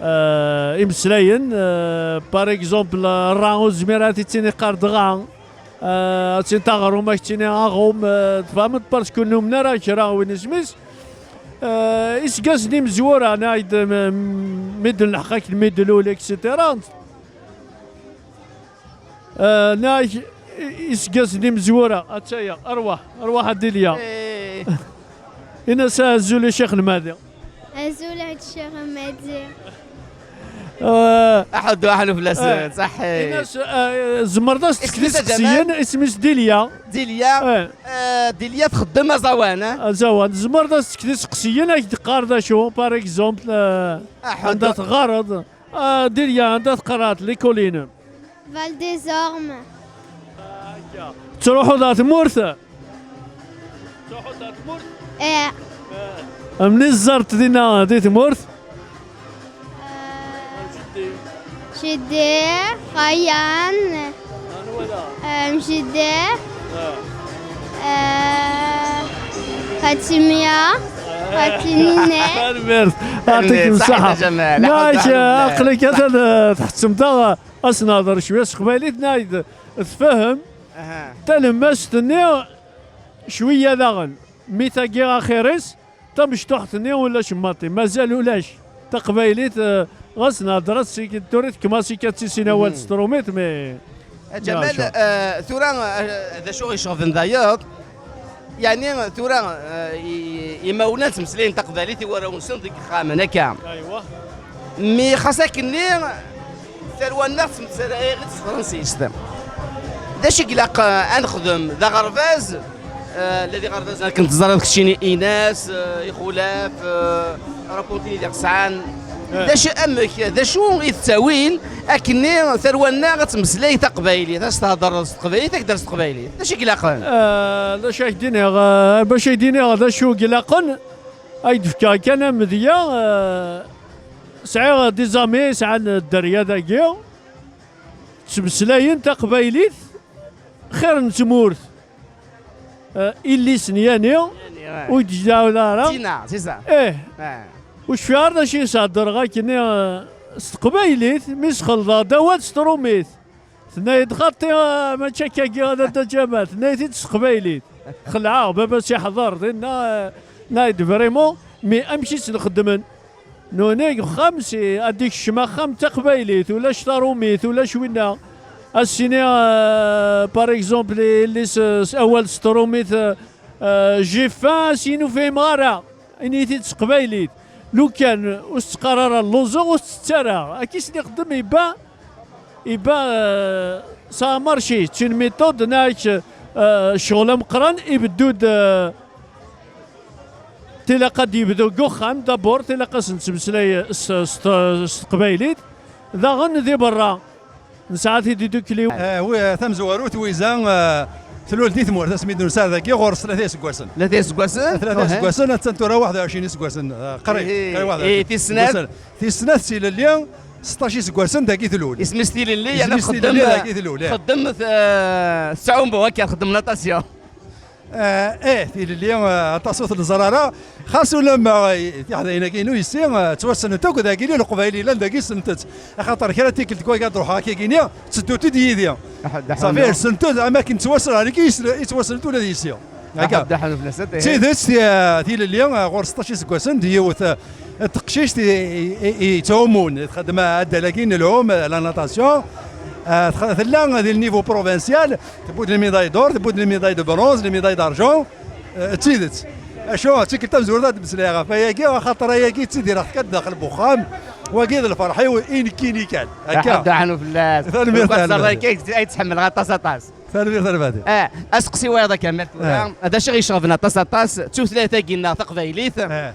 euh, imeslayen, euh, par exemple, euh, ra ur zmireɣ ad t-id-iniɣ qqar-d ɣa, euh, ad tt-iniɣ aɣrum, ad k-tt-iniɣ aɣum, euh, tfehmeḍ, parce que ur numen ara kra win isem-is. Euh, iseggasen imezwura, neɣ d, m-, m-, mi d-nleḥq akken mi d-lul, et cetera. Ah, neɣ i-, iseggasen imezwura, attaya, arwaḥ, arwaḥ a Dilya. Eh. Ini-as azul i Ccix Lmadi. Azul a Ccix Lmadi. Ah, aḥuddu, aḥunn fell-asen, ah, ṣaḥi. Ini-as, ah, tzemreḍ ad s-tektiḍ iseqsiyen, isem-is Dilya. Dilya, eh, Dilya txeddem aẓawan, eh? Aẓawan, tzemreḍ ad s-tektiḍ iseqsiyen, ad k-d-teqqar d acu, par exemple, eh, anda teɣɣareḍ. Ah, Dilya, anda teqqareḍ, l'école-inem? Val des Ormes. Tettruḥuḍ ɣer tmurt? Tettruḥuḍ ɣer tmurt? Eh. Eh. Mni tzart dinna di tmurt? Eh, jeddi, Rayan, eh, mjeddi, eh, Fatimia, Fatinine. Tanemmirt. Yɛṭikem ṣṣeḥḥa. Yak, aql-ik atan, eh, tḥettmeḍ-aɣ. Ad s-nehder cwiya s teqbaylit, neɣ d-, tfehhem talemmast-nni cwiya daɣen. Mi tagi axir-is, tamecṭuḥt-nni ulac maḍi, mazal ulac. Taqbaylit, eh, ɣas nehder-as, tura tekmaṣ-ik ad tisin awal s trumit, mais Ǧamal, eh, tura, eh, d acu i ɣ-iceɣben dayeḍ? Yeɛni tura, eh, i- imawlan ttmeslayen taqbaylit i warraw-nsen deg yexxamen, akka. Mi xas akkenni, tarwa-nneɣ tettmeslay s tefransist. D acu i ilaq, eh, ad nexdem? D aɣerbaz, eh, la d iɣerbazen akken teẓriḍ keččini, Inas, eh, Ixulaf, eh, Rapunti i d-iɣesɛan. D acu, amek, d acu i tettawin akkenni tarwa-nneɣ ad tmeslay taqbaylit, ad s-thedder s teqbaylit, ad k-d-ters s teqbaylit? D acu i ilaqen? Eh, d acu ad k-d-iniɣ, eh, bac ad k-d-iniɣ d acu i ilaqen, ad k-d-fkeɣ kan amedya, eh, sɛiɣ des amis sɛan dderya dagi, ttmeslayen taqbaylit, xir n tmurt, eh, illi-s n yani, ur d-yeǧǧa ara. Tina, c'est ça. Eh, ur cfiɣ ara d acu i s-heddreɣ akkenni, eh, s teqbaylit, mi s-xelḍeɣ-d awal s trumit. Tenna-yi-d xaṭi, eh, mačči akkagi a Dda Ǧamal, tenna-yi-t-id s teqbaylit. Xelɛeɣ, baba-s iḥḍer dinna, eh, tenna-yi-d vraiment, mais amek i tt-nxeddmen? Nuni deg uxxam, si ad d-ikcem axxam d taqbaylit, ulac tarumit, ulac winna. Ad s-ini, euh, par exemple, yelli-s, euh, s awal s trumit, euh, euh, j'ai faim, ad s-yini ur fhimeɣ ara. Ini-t-id s teqbaylit. Lukan ur s-teqqar ara lluẓeɣ, ur s-tett ara. Akka i s-nixdem, iba, iba, euh, ça a marché. C'est une méthode, neɣ, euh, ccɣel ameqqran, ibeddu-d, euh, Tilaq ad d-yebdu deg uxxam, d'abord, tilaq ad sen-nettmeslay s, s, s teqbaylit. Daɣen di berra, nesɛa tididukli. Eh, wi-, tamezwarut, Wiza, eh, tlul di tmurt, asmi d-nusa dagi, ɣur-s tlata iseggasen. Tlata iseggasen? Tlata iseggasen, attan tura waḥed u ɛecrin iseggasen, eh, qrib, ihi, qrib waḥed u ɛecrin iseggasen. Tis snat tilelli, seṭṭac iseggasen dagi tlul. Isem-is Tilelli, yerna txeddem, tilelli dagi tlul, eh. Txeddem, eh, tettɛumu, akka, txeddem natation. Eh, eh, tilelli, eh, aṭas ur t-neẓra ara. Xas ulamma, eh, tiḥdayin-agi-inu yessi, eh, ttwassnent akk dagi, leqbayel yellan dagi ssnent-tt. Axaṭer kra n tikkelt deg wayga ad ruḥeɣ akka-gini, tteddunt-id yid-i. Safi, ssnent-tt, am akken ttwassnen, akka i ttwassnent ula d yessi. Akka. D tidet, ti-, tilelli, eh, ɣur seṭṭac iseggasen, d yiwet, eh, teqcict i, i, i, i yettɛumun, txeddem addal-agi n lɛum, la natation. Eh, tx-, tella di le niveau provincial, tewwi-d les médailles d'or, tewwi-d les médailles de bronze, les médailles d'argent. Eh, d tidet. Acu, d tikkelt tamezwarut ad d-meslayeɣ ɣef wayagi, axaṭer ayagi ttidireɣ-t kan daxel n uxxam. Wagi d lferḥ-iw i nekkini kan. Akka. Aḥuddu ḥnu fell-as. Tanemmirt, tanemmirt. Akka ay tt-ḥemmleɣ aṭas, aṭas. Tanemmirt, tanemmirt. Eh, aseqsi wayeḍ a Kamal tura. Eh. D acu i ɣ-iceɣben aṭas, aṭas, d tutlayt-agi-nneɣ taqbaylit. Eh.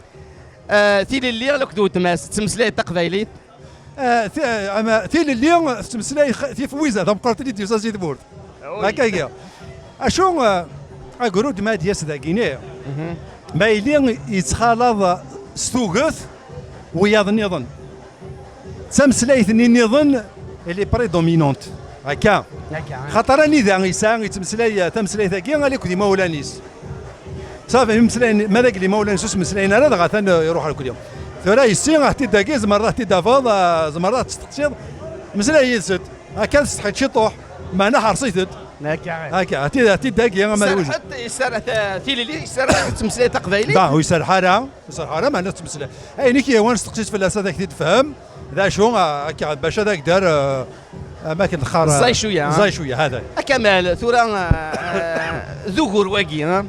Eh, tilelli akked weltma-s ttmeslayent taqbaylit. Eh, ti-, eh, ama, tilelli tettmeslay x-, tif Wiza, tameqqrant i d-yusan si tmurt. Akka iga. Acu, eh, agrud ma d-yas dagini, ma yili yettxalaḍ s tuget wiyaḍ nniḍen. D tameslayt-nni nniḍen, elle est prédominante. Akka. Akka. Xaṭer anida yesɛa, yettmeslay tameslayt-agi, ali akked imawlan-is. Safi, imeslayen, ma d agel imawlan-is ur smeslayen ara, dɣa atan, eh, iruḥ rrekdi. Tura yessi, ah, t-id-agi, tzemreḍ ad t-id-tafeḍ, ah, tzemreḍ ad testeqsiḍ, meslay yid-sent. Akka tsetḥiḍ ciṭuḥ, meɛna ḥerṣ-itent. Akka. Akka, ah, t-id-, ah, t-id-agi, ama d wid. Serrḥet, iserreḥ, eh, tilelli, iserreḥ tettmeslay taqbaylit? Da, ur iserreḥ ara, ur iserreḥ ara, meɛna tettmeslay. Ayen i k-yehwan steqsi-tt fell-as ad ak-t-id-tefhem. D acu, ah, akka, bac ad ak-d-ar, eh, am akken qqar, ẓẓay cwiya, ẓẓay cwiya, hada. A Kamal, tura, eh, d ugur wagi, eh?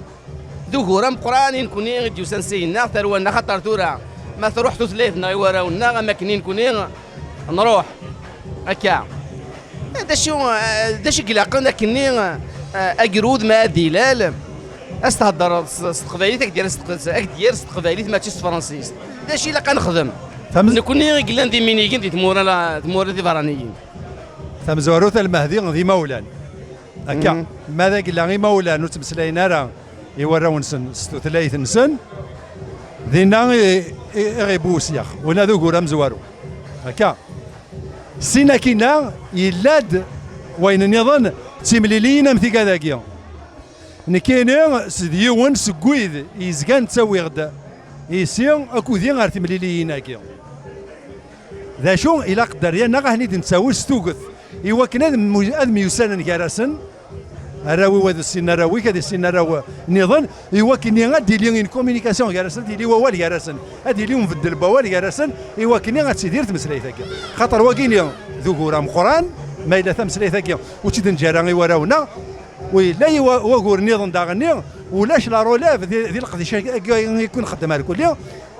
D ugur ameqqran i nekni i d-yusan seg-nneɣ, tarwa-nneɣ, xaṭer tura ma truḥ tutlayt-nneɣ i warraw-nneɣ, am akken i nekni nruḥ. Akka. Eh, d acu, eh, d acu i ilaqen akkenni, eh, agrud ma ad d-ilal, ad s-theddreḍ s, s teqbaylit, ad k-d-yerr s teq-, ad k-d-yerr s teqbaylit, mačči s tefransist. D acu i ilaq ad nexdem? Nekni i yellan d iminigen di tmura, tmura tiberraniyin. Tamezwarut, a Lmehdi, d imawlan. Akka, ma d agella imawlan ur ttmeslayen ara i warraw-nsen s tutlayt-nsen, dinna i, i, i ɣ-iwwi usyax, winna d ugur amezwaru. Akka. Sin akkinna, yella-d wayen nniḍen d timliliyin am tigad-agi. Nekkini s d yiwen seg wid yezgan ttawiɣ-d yessi akked-i ɣer temliliyin-agi. D acu ilaq dderya-nneɣ ad ten-id-nettawi s tuget, i wakken ad myu-, ad myussanen gar-asen, arraw-iw ad issinen arraw-ik, ad issinen arraw nniḍen, i wakken ad d-tili une communication gar-asen, ad d-yili wawal gar-asen, ad d-yili unbeddel n wawal gar-asen, i wakken ad tidir tmeslayt-agi. Xaṭer wagini d ugur ameqqran, Ma yella tameslayt-agi ur tt-id-neǧǧi ara i warraw-nneɣ, u yella i wa- wagur nniḍen daɣenni, ulac la relève di, di leqdic-agi i kun nxeddem ar kulli.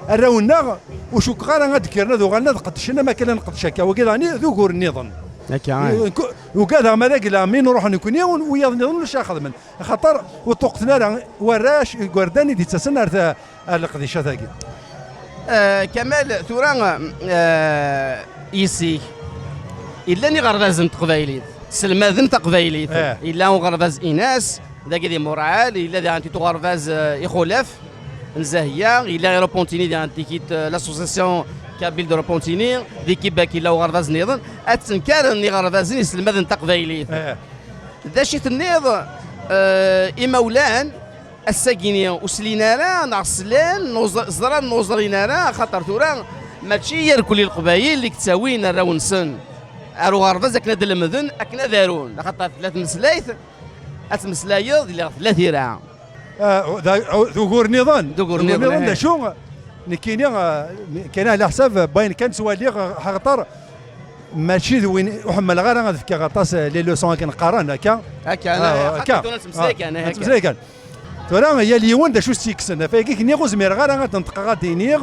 Arraw-nneɣ ur cukkeɣ ara ad d-kkren ad uɣalen ad qeddcen am akken la nqeddec akka. Wagi daɣenni d ugur nniḍen. Akka, eh. Nku- Ugadeɣ ma d agla mi nruḥ nekkni, u- wiyaḍ nniḍen ulac ara xedmen. Axaṭer ur ṭṭuqten ara warrac, igerdan i d-ittasen ar ta- ar leqdicat-agi. Eh, Kamal, tura, eh, yis-k, illan iɣerbazen n teqbaylit, selmaden taqbaylit. Eh. Illa uɣerbaz Inas, dagi di Murɛal, illa diɣen tikit uɣerbaz, eh, Ixulaf n Zahiya, illa Aéroport-nni diɣen tikit, eh, l'association Kabyle d'Aéroport-nni, di Kibak illa uɣerbaz nniḍen, ad ttenkaren iɣerbazen iselmaden taqbaylit. Eh. D acu i tenniḍ, eh, imawlan ass-agi-ni ur slin ara, neɣ slan, neɣ ẓ- ẓran, neɣ ur ẓrin ara, axaṭer tura mačči irkelli Leqbayel i yettawin arraw-nsen ar uɣerbaz akken ad lemden, akken ad arun, axaṭer tella tmeslayt, ad tmeslayeḍ, lliɣ tella tira. Ah, d d ugur nniḍen. D ugur nniḍen, d eh. Acu? Nekkini, ah, kan ɛla ḥsab, bayen kan ttwaliɣ, axaṭer mačči d win ur ḥemmleɣ ara ad fkeɣ aṭas, eh, les leçons akken qqaren, akka. Akka, ah, akka. Tura nettmeslay kan, eh, nettmeslay kan. Tura, yal yiwen d acu s-tt-yekksen. Ɣef wayagi k-nniɣ ur zmireɣ ara ad neṭqeɣ ad d-iniɣ,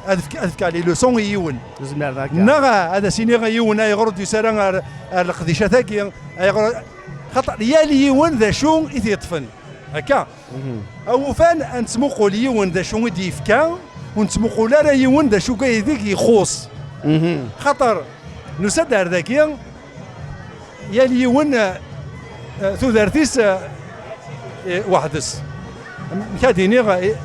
ad fk- ad fkeɣ les leçons i yiwen. Ur zmireɣ akka. Neɣ ad as-iniɣ i yiwen ayɣer ur d-yusi ara ar, ar leqdicat-agi, ayɣer, xaṭer yal yiwen d acu i t-yeṭṭfen. Akka. Awufan, ad nettmuqul yiwen d acu i d-yefka, ur nettmuqul ara yiwen d acu aydeg ixuṣ. Xaṭer, nusa-d ar dagi, yal yiwen, eh, eh, tudert-is, eh, eh, weḥd-s. Amek ad iniɣ, eh,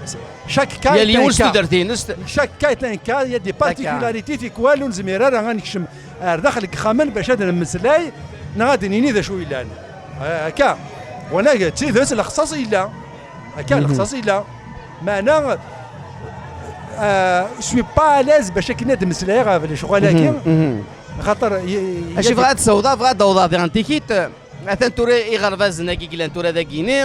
chaque cas est un cas. Yal yiwen s tudert-ines. Chaque cas est un cas, il y a des particularités tikwal ur nezmir ara ad nekcem ar daxel n yexxamen bac ad nemmeslay neɣ ad d-nini d acu yellan. Eh, akka. Wanag, d tidet, lexṣaṣ yella. Akka, lexṣaṣ yella. Meɛna, eh, je suis pas à l'aise bac akken ad d-meslayeɣ ɣef lecɣal-agi. Xaṭer, y- y- Acu bɣiɣ ad d-sawḍeɣ, bɣiɣ ad d-awḍeɣ diɣen tikit, eh, atan tura iɣerbazen-agi yellan tura dagini,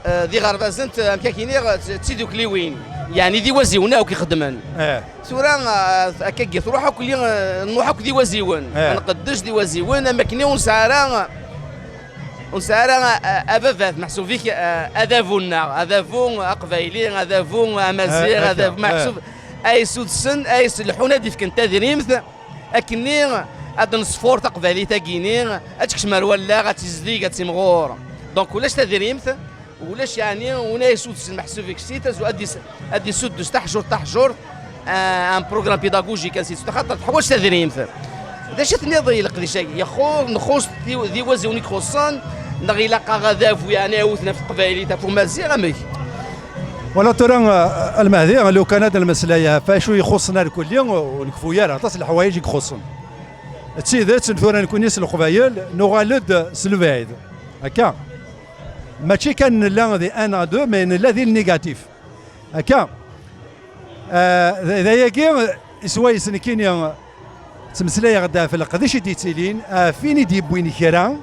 eh, d iɣerbazen t- amek ad k-iniɣ, d tidukliwin, yeɛni d iwaziwen akk ixeddmen. Eh. Tura, eh, akka-agi truḥ akk li- eh, nruḥ akk d iwaziwen, eh, ad nqeddec d iwaziwen, am akken ur nesɛi ara, ur nesɛi ara, eh, ababat, meḥsub-ik, eh, adabu-nneɣ, adabu aqbayli, adabu amaziɣ, eh, adabu, eh, meḥsub ay sudsen, ay selḥun ad d-ifken tadrimt, akkenni ad nesfur taqbaylit-agi-ni, ad tekcem ar wallaɣ, ad tizdeg, ad timɣur. Donc ulac tadrimt, ulac yeɛni win ay yessudsen meḥsub-ik si tazu-, ad is- ad yessuddes taḥjurt taḥjurt, ah, un programme pédagogique, ainsi de suite, xaṭer teḥwaǧ tadrimt. D acu tenniḍ i leqdic-agi? Yaxuṣ, nxuṣ di, di waziwen i ixuṣṣen, neɣ ilaq-aɣ adabu yeɛni awten ɣef teqbaylit, ɣef umaziɣ, amek? Wala tura, ah, a Lmehdi, lukan ad nmeslay ɣef acu ixuṣṣen ar kulli, ur nekfu ara, aṭas n leḥwayeǧ i ixuṣṣen. D tidet, tura nekkni s Leqbayel nuɣal-d s lebɛid. Akka. Mačči kan nella di un à deux, mais nella di le négatif. Akka. Ah, d d ayagi, s wayes nekkini ttmeslayeɣ-d ɣef leqdic i d-yettilin, ɣef win i d-yewwin kra,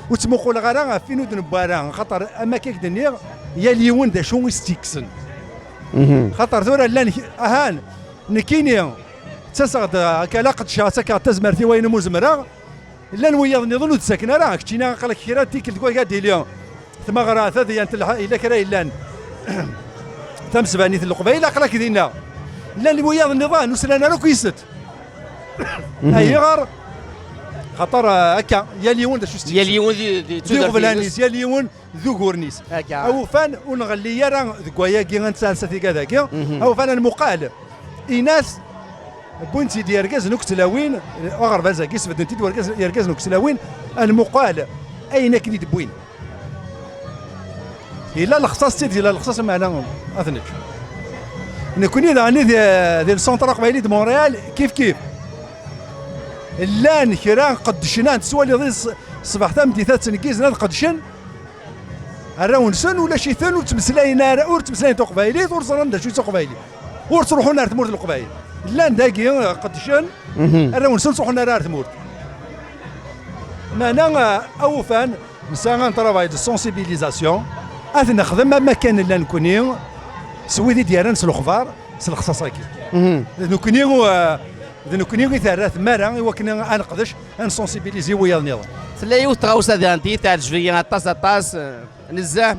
ur ttmuquleɣ ara ɣef win ur d-newwi ara, xaṭer am akka i k-d-nniɣ, yal yiwen d acu i s-tt-yekksen. Xaṭer tura llan k- ahan, nekkini ttaseɣ-d akka la qedceɣ, ttakeɣ-d tazmert i wayen umi zemreɣ, llan wiyaḍ nniḍen ur d-ttaken ara, keččini aql-ak kra n tikkelt deg wayeg ad d-tili tmaɣra tadyant telḥa, yella kra yellan tamesbanit n Leqbayel, aql-ak dinna. Llan wiyaḍ nniḍen ur slan ara akk yes-s. Ayɣer? Xaṭer, ah, akka, yal yiwen d acu s-tt-yekksen. Yal yiwen di, di d tudert-ines. Iɣeblan-is, yal yiwen d uguren-is. Akka. Awufan ur nɣelli ara deg wayagi ad nettɛassa tigad-agi. Awufan ad nmuqal. Inas, wwin-tt-id yergazen akk tlawin, aɣerbaz-agi sbedden-t-id wergaz- yergazen akk tlawin, ad nmuqal ayen akken i d-wwin. Yella lexṣaṣ d tid, yella lexṣaṣ, meɛna ad t-neǧǧ. Nekkni daɣen di, di le Centre Aqbayli de Montréal, kif kif. Llan kra qeddcen, ad tettwaliḍ i ṣ- ṣṣbeḥ tameddit ad ttneggizen ad qeddcen, arraw-nsen ulac-iten, ur ttmeslayen ara, ur ttmeslayen taqbaylit, ur ẓran d acu i d taqbaylit. Ur ttruḥun ar tmurt n Leqbayel. Llan dagi, qeddcen, arraw-nsen ur ttruḥun ara ar tmurt. Meɛna, ah, awufan, nesɛa un travail de sensibilisation, ad t-nexdem am akken nella nekkni, s wid i d-yerran s lexbar, s lexṣaṣ-agi. Nekkni, ah, D nekkni i terra tmara i wakken ad neqdec, ad nsensibilizi wiyaḍ nniḍen. Tella yiwet tɣawsa diɣen i teɛǧeb-iyi aṭas, aṭas, eh, nezzeh.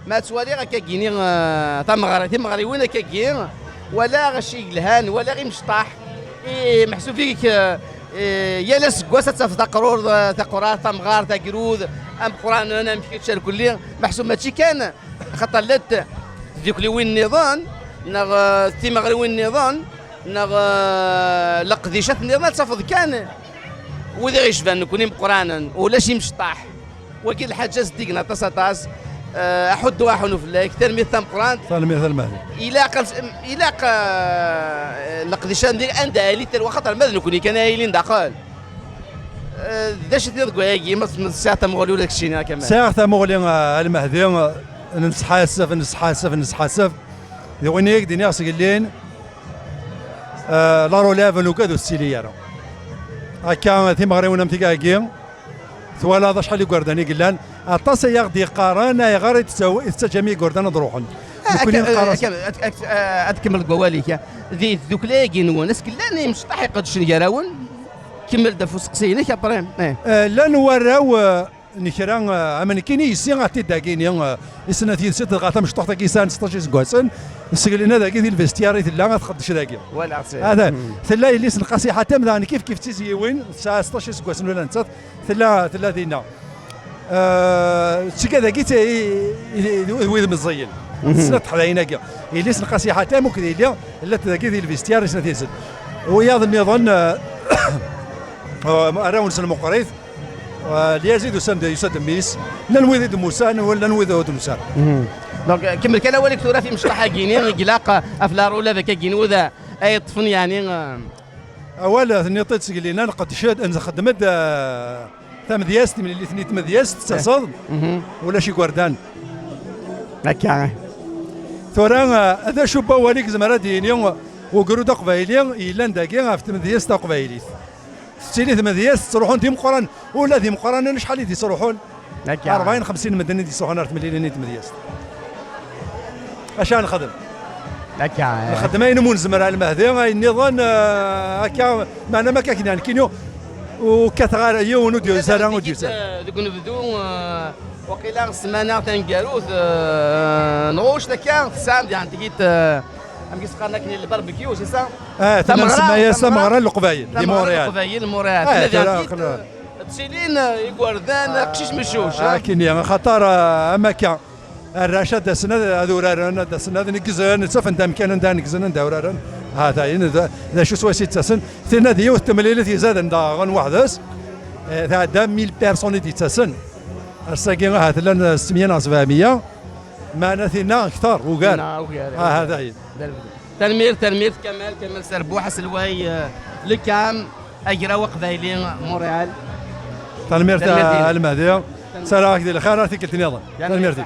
Ma ttwaliɣ akka gini, eh, tameɣri-, timeɣriwin akka gi, walaɣ aci yelhan, walaɣ imecṭaḥ. I meḥsub-ik, eh, eh, yal aseggas ad tafeḍ taqrur-, eh, taqrart, tamɣart, agrud, ameqqranen, amek kečč, ar kulli. Meḥsub mačči kan, xaṭer llant tdukliwin nniḍen, neɣ, eh, timeɣriwin nniḍen, neɣ, eh, leqdicat nniḍen, ad tafeḍ kan wid i ɣ-yecban nekkni meqqranen, ulac imecṭaḥ. Wagi d lḥaǧa zeddigen aṭas, aṭas. Eh, aḥuddu aḥunu fell-ak, tanemmirt tameqqrant. Tanemmirt a Lmehdi. Ilaq, ilaq, eh, leqdic anda, anda alit talwa, xaṭer ma d nekkni kan ay ilin daxel. Eh, d acu i tenniḍ deg wayagi, ma, ma tesɛiḍ tamuɣli ula d keččini a Kamal? Sɛiɣ tamuɣli, eh, a Lmehdi, eh, nesḥasef, nesḥasef, nesḥasef. D win i ak-d-iniɣ seg llin, eh, la relève nugad ur tettili ara. Akka, timeɣriwin am tigagi, twalaḍ acḥal igerdan i yellan, aṭas ay aɣ-d-yeqqaren ayɣer i tettaw-, i tettaǧǧam igerdan ad ruḥen. Nekkni neqqar-as ad, ad, ad, ad tkemmel deg wawal-ik, eh. Di tdukla-agi-nwen, est-ce que llan imecṭaḥ iqeddcen gar-awen? Kemmel-d ɣef useqsi-inek, après. Eh. Eh, llan warraw, eh, n kra, eh, am nekkini, yessi ɣer tidagini, eh, i snat yid-sen, dɣa tamecṭuḥt-agi yesɛan seṭṭac iseggasen, seg lina dagi di lvestiar i tella, ad tqeddec dagi. Walaɣ-tt. Ata, tella yelli-s n Qasi Ḥatem, daɣen kif kif d tiziwin, tesɛa seṭṭac iseggasen ula nettat, tella, tella dinna. Eh, ttga dagi t-, i, i, i wid meẓẓiyen. Snat teḥdayin-agi. Yelli-s n Qasi Ḥatem, akked yelli, llant dagi di lvestiar, i snat yid-sen. Wiyaḍ nniḍen, eh, arraw-nsen meqqrit, Eh, Lyazid usan-d, yusa-d mmi-s, llan wid i d-musan, llan wid ur d-nusan. Donc, eh, kemmel kan awal-ik tura f imecṭaḥ-agi-ni, i ilaq, eh, af la roulade akka-agi-ni, wid, eh, ay yeṭṭfen, yeɛni, eh. Awal, eh, tenniḍ-t-id seg lina, nqeddec-d, nxeddem-d, eh, tamedyazt, timlilit-nni n tmedyazt, tettaseḍ, ulac igerdan. Akka. Tura, eh, d acu n wawal i yezmer ad d-yini ugrud aqbayli yellan dagi ɣef tmedyazt taqbaylit? Tettili tmedyazt, ttruḥun d imeqqranen, ula d imeqqranen acḥal i d-yettruḥun? Akka. Rebɛin, xemsin medden i d-yettruḥun ar temlilin n tmedyazt. Acu ara nexdem? Akka, eh. Nxeddem ayen umi nezmer a Lmehdi, ayen nniḍen, eh, akka, meɛna ma akka kna nekkini, ur kkateɣ ara yiwen, ur d-yusi ara, ur d-yusi ara. Eh, deg unebdu, eh, waqila ssmana taneggarut, eh, nɣucc akka, tesɛam diɣen tigit, eh, amek i s-qqaren akken, le barbecue, c'est ça? Ah, tella nsemma-yas tameɣra n Leqbayel, di Montréal. Tameɣra n Leqbayel, Montréal. Ah, tella diɣen tigit, eh, ttilin, eh, igerdan, eh, qcic meccuc, eh. Akken, axaṭer, eh, am akka, arrac ad d-asen ad, ad uraren, ad d-asen ad neggzen, ttafen-d amkan anda neggzen, anda uraren. Ha, dayen, d, d acu swayes i d-ttasen. Tinna d yiwet temlilit izaden daɣen weḥd-s. Eh, tɛedda mille personnes i d-yettasen. Ass-agi ahat llan setmeyya neɣ sebɛemeyya, meɛna tinna kter, ugar. Tinna ugar. Ah, dayen. Tanemmirt, tanemmirt Kamal, Kamal Serbuḥ, aselway, eh, le CAM, Agraw Aqbayli, Montréal. Tanemmirt, tanemmirt a Lmehdi. Ssarameɣ-ak di lxir ar tikkelt nniḍen. Tanemmirt.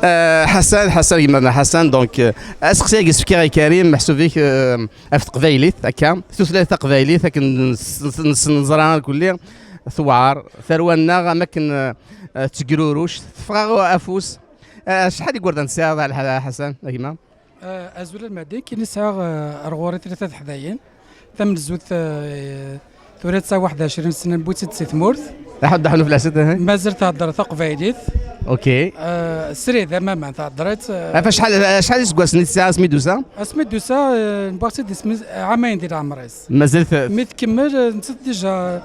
Eh, Ḥasan, Ḥasan, gma-tneɣ Ḥasan, donc, eh, aseqsi-agi s-fkiɣ i Karim, meḥsub-ik, eh, ɣef teqbaylit, akka, tutlayt taqbaylit, akken nes-, nes-, neẓra irkelli, tewɛer, tarwa-nneɣ, am akken, eh, tettgruruc, teffeɣ afus. Eh, acḥal n yigerdan tesɛiḍ a Lḥa-, Ḥasan, a gma? Eh, azul a Lmehdi, kini sɛiɣ, eh, ar ɣur-i tlata teḥdayin. Tamenzut, eh, tura tesɛa waḥed ɛecrin sna, newwi-tt-id si tmurt. Aḥud daḥun fell-as, eh? Mazal thedder taqbaylit. Ok. Eh, srid, a mama, thedder-itt, eh. Ɣef acḥal, acḥal iseggasen i tesɛa asmi d-tusa? Asmi d-tusa, eh, newwi-tt-id ismi, ɛamayen di leɛmer-is. Mazal t- Mi tkemmel, eh, nettat déjà,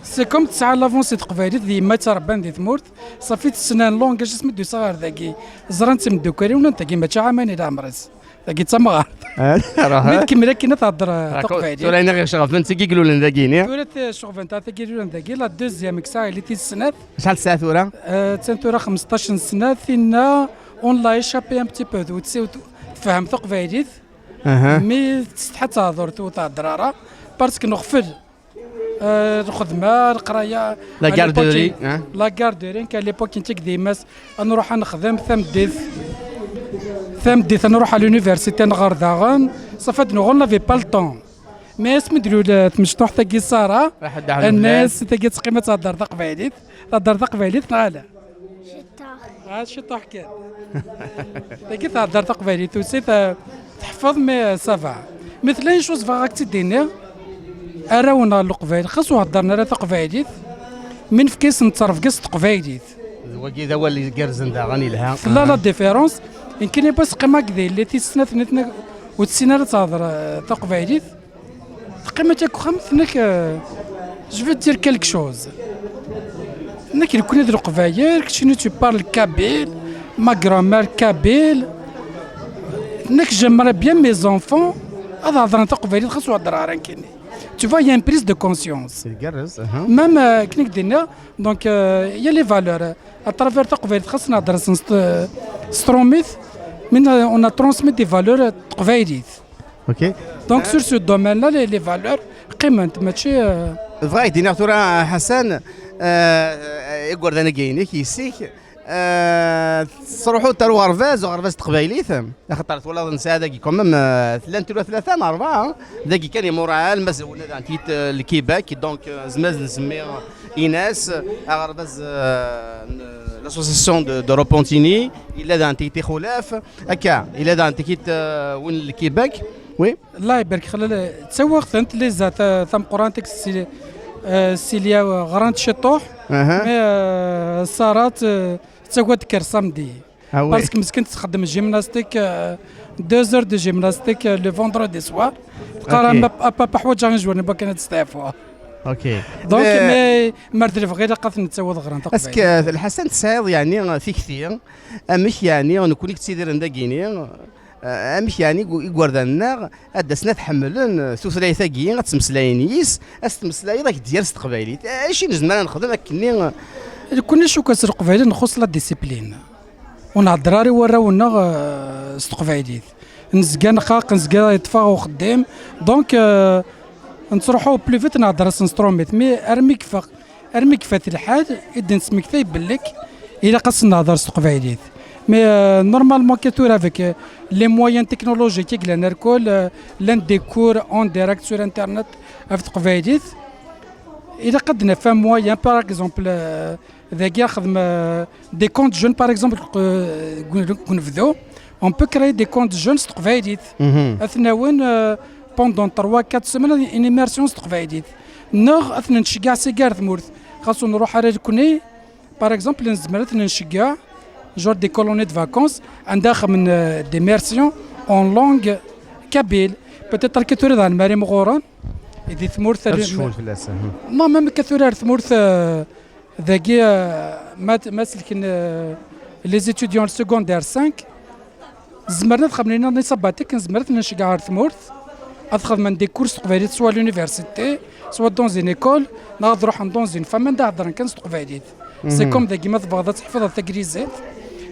c'est comme tesɛa l'avance i teqbaylit, d yemma i tt-irebban di tmurt. Ṣafi tessen un langage asmi d-tusa ɣer dagi. Ẓran-tt imeddukal-iw, nnan-d tagi mačči ɛamayen i leɛmer-is. Tagi d tamɣart. Mi tkemmel akken ad thedder, eh, taqbaylit. Tura iniɣ icɣefen, tagi i ilulen dagi-ni. Tura t-, icɣefen, ta-, tagi i ilulen dagi, la deuxième, i yesɛa yelli tis snat. Acḥal tesɛa tura? Eh, attan tura xmesṭac n sna, tinna, on l'a échappé un petit peu, ur tt-, ur tt-, tfehhem taqbaylit. Aha. Mi tsetḥa ad tehder, ur thedder ara, parce que neɣfel. Eh, lxedma, leqraya, la garderie, hein? La garderie, nekk à l'époque, nekk d yemma-s, ad nruḥ ad nexdem tameddit. Tameddit, ad nruḥ à l'université, ad nɣer daɣen. Ṣafi ad nuɣal, on n'avait pas le temps. Mais asmi d-tlul, eh, tmecṭuḥt-agi Sara, Annas, tagi teqqim ad thedder taqbaylit. Thedder taqbaylit, neɣ ala? Ciṭṭaḥ. Ah, ciṭṭaḥ kan. Tagi thedder taqbaylit, aussi, eh, teḥfeḍ, mais ça va. Mitla une chose bɣiɣ ad k-tt-id-iniɣ, arraw-nneɣ n Leqbayel xas ur heddren ara taqbaylit, mi nefka-yasen ttrebga s teqbaylit. D wagi d awal igerrzen daɣen, yelha. Tella la différence. Nekkini bas qqimeɣ akked yelli tis snat nitni ur tessin ara ad tehder, eh, taqbaylit. Teqqim akka deg uxxam, tenna-k, euh, je veux dire quelque chose. Tenna-k, nekkni d Leqbayel, keččini tu parles kabyle, ma grand-mère kabyle. Tenna-k, j'aimerais bien mes enfants ad hedren taqbaylit, xas ur heddreɣ ara nekkini. Tu vois, il y a une prise de conscience. Tgerrez, aha. Même, euh, akken i k-d-nniɣ, donc, euh, il y a les valeurs. À travers taqbaylit, xas nehder s, s trumit, mais on a transmis des valeurs, euh, taqbaylit. Ok. Donc, sur ce domaine-là, les, les valeurs, qiment, mačči, euh, Bɣiɣ ad k-d-iniɣ tura, Ḥasan, euh, igerdan-agi-inek, yessi-k, euh, tettruḥuḍ ar uɣerbaz, uɣerbaz n teqbaylit, axaṭer twalaḍ nesɛa dagi quand même, euh, llan tura tlata neɣ rebɛa, hein? Dagi kan imura, almaz ula d antit, euh, le Québec, donc, euh, zmaz nsemmi Ines, aɣerbaz, euh, n l'association de, de Repentigny, yella d antit Ixulaf, akka, yella d antit, euh, win le Québec, oui. Allah ibarek xlal, ttawiɣ-tent les ta-, tameqqrant-ik si, euh, Silya, euh, ɣrant ciṭuḥ, mais, euh, Sarah, euh, tettagad kker samedi. Ah oui. Parce que meskint txeddem gymnastique, euh, deux heures de gymnastique, euh, le vendredi soir. Teqqar, ok, a papa, ḥwaǧeɣ injurni bakken ad steɛfuɣ. Ok. Donc, mais, mer d lebɣi ilaq ad ten-nettawi ad ɣren taqbaylit. Est-ce que, Lḥasan, tesɛiḍ, yeɛni, tikti, amek, yeɛni, nekkni i yettidiren dagini, euh, amek, yeɛni, igu-, igerdan-nneɣ ad d-asen ad ḥemmlen, euh, tutlayt-agi, ad ttmeslayen yis, ad s-tmeslayeḍ, ad k-d-yers s teqbaylit. Acu i nezmer ad nexdem akkenni? Nekkni cukkeɣ s leqbaylit nxuṣ la discipline. Ur nhedder ara i warraw-nneɣ, eh, s teqbaylit. Nezga nqaq, nezga yeṭṭef-aɣ uxeddim. Donc, eh, nettruḥu plus vite nehder-asen s trumit. Mais armi yeffeɣ, armi yefat lḥal, i d-nesmektay belli ilaq ad sen-nehder s teqbaylit. Mais, eh, normalement, akka tura avec, eh, les moyens technologiques i yellan alcool, eh, llan des cours en direct sur Internet ɣef teqbaylit. Ilaq ad d-naf un moyen, par exemple, eh, dagi ad xedm, euh, des camps de jeunes, par exemple, euh, deg unebdu, on peut créer des camps de jeunes s teqbaylit. Mhm. Ad ten-awin, euh, pendant trois, quatre semaines, une immersion s teqbaylit. Neɣ ad ten-nceggeɛ seg ar tmurt. Xas ur nruḥ ara nekkni, par exemple, nezmer ad ten-nceggeɛ, genre des colonies de vacances, anda xedmen, euh, des immersions en langue kabyle. Peut-être akka tura d anmar imɣuren, di tmurt. Ad cfun fell-as, mhm. Non, même akka tura ar tmurt, euh, Dagi, euh, ma, ma selken, euh, les étudiants le secondaire cinq, zemren ad xedmen une année sabbatique, nezmer ad ten-nceggeɛ ar tmurt, ad xedmen des cours s teqbaylit, soit à l'université, soit dans une école, neɣ ad ruḥen dans une famille, anda heddren kan s teqbaylit. C'est comme dagi ma tebɣiḍ ad tḥefḍeḍ taglizit,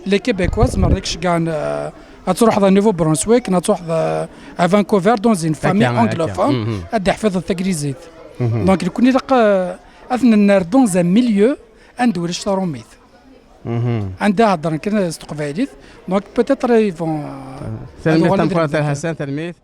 les Québécois zemren ad k-ceggɛen, euh, ad truḥeḍ à Nouveau-Brunswick, neɣ ad truḥeḍ, euh, à Vancouver dans une famille anglophone, ad d-tḥefḍeḍ taglizit. Donc, nekkni ilaq, euh, ad ten-nerr dans un milieu anda ulac tarumit. Anda heddren kan s teqbaylit. Donc, peut-être ils vont, euh, ad uɣalen d Lqbayel. Tanemmirt tameqqrant a Ḥasan, tanemmirt.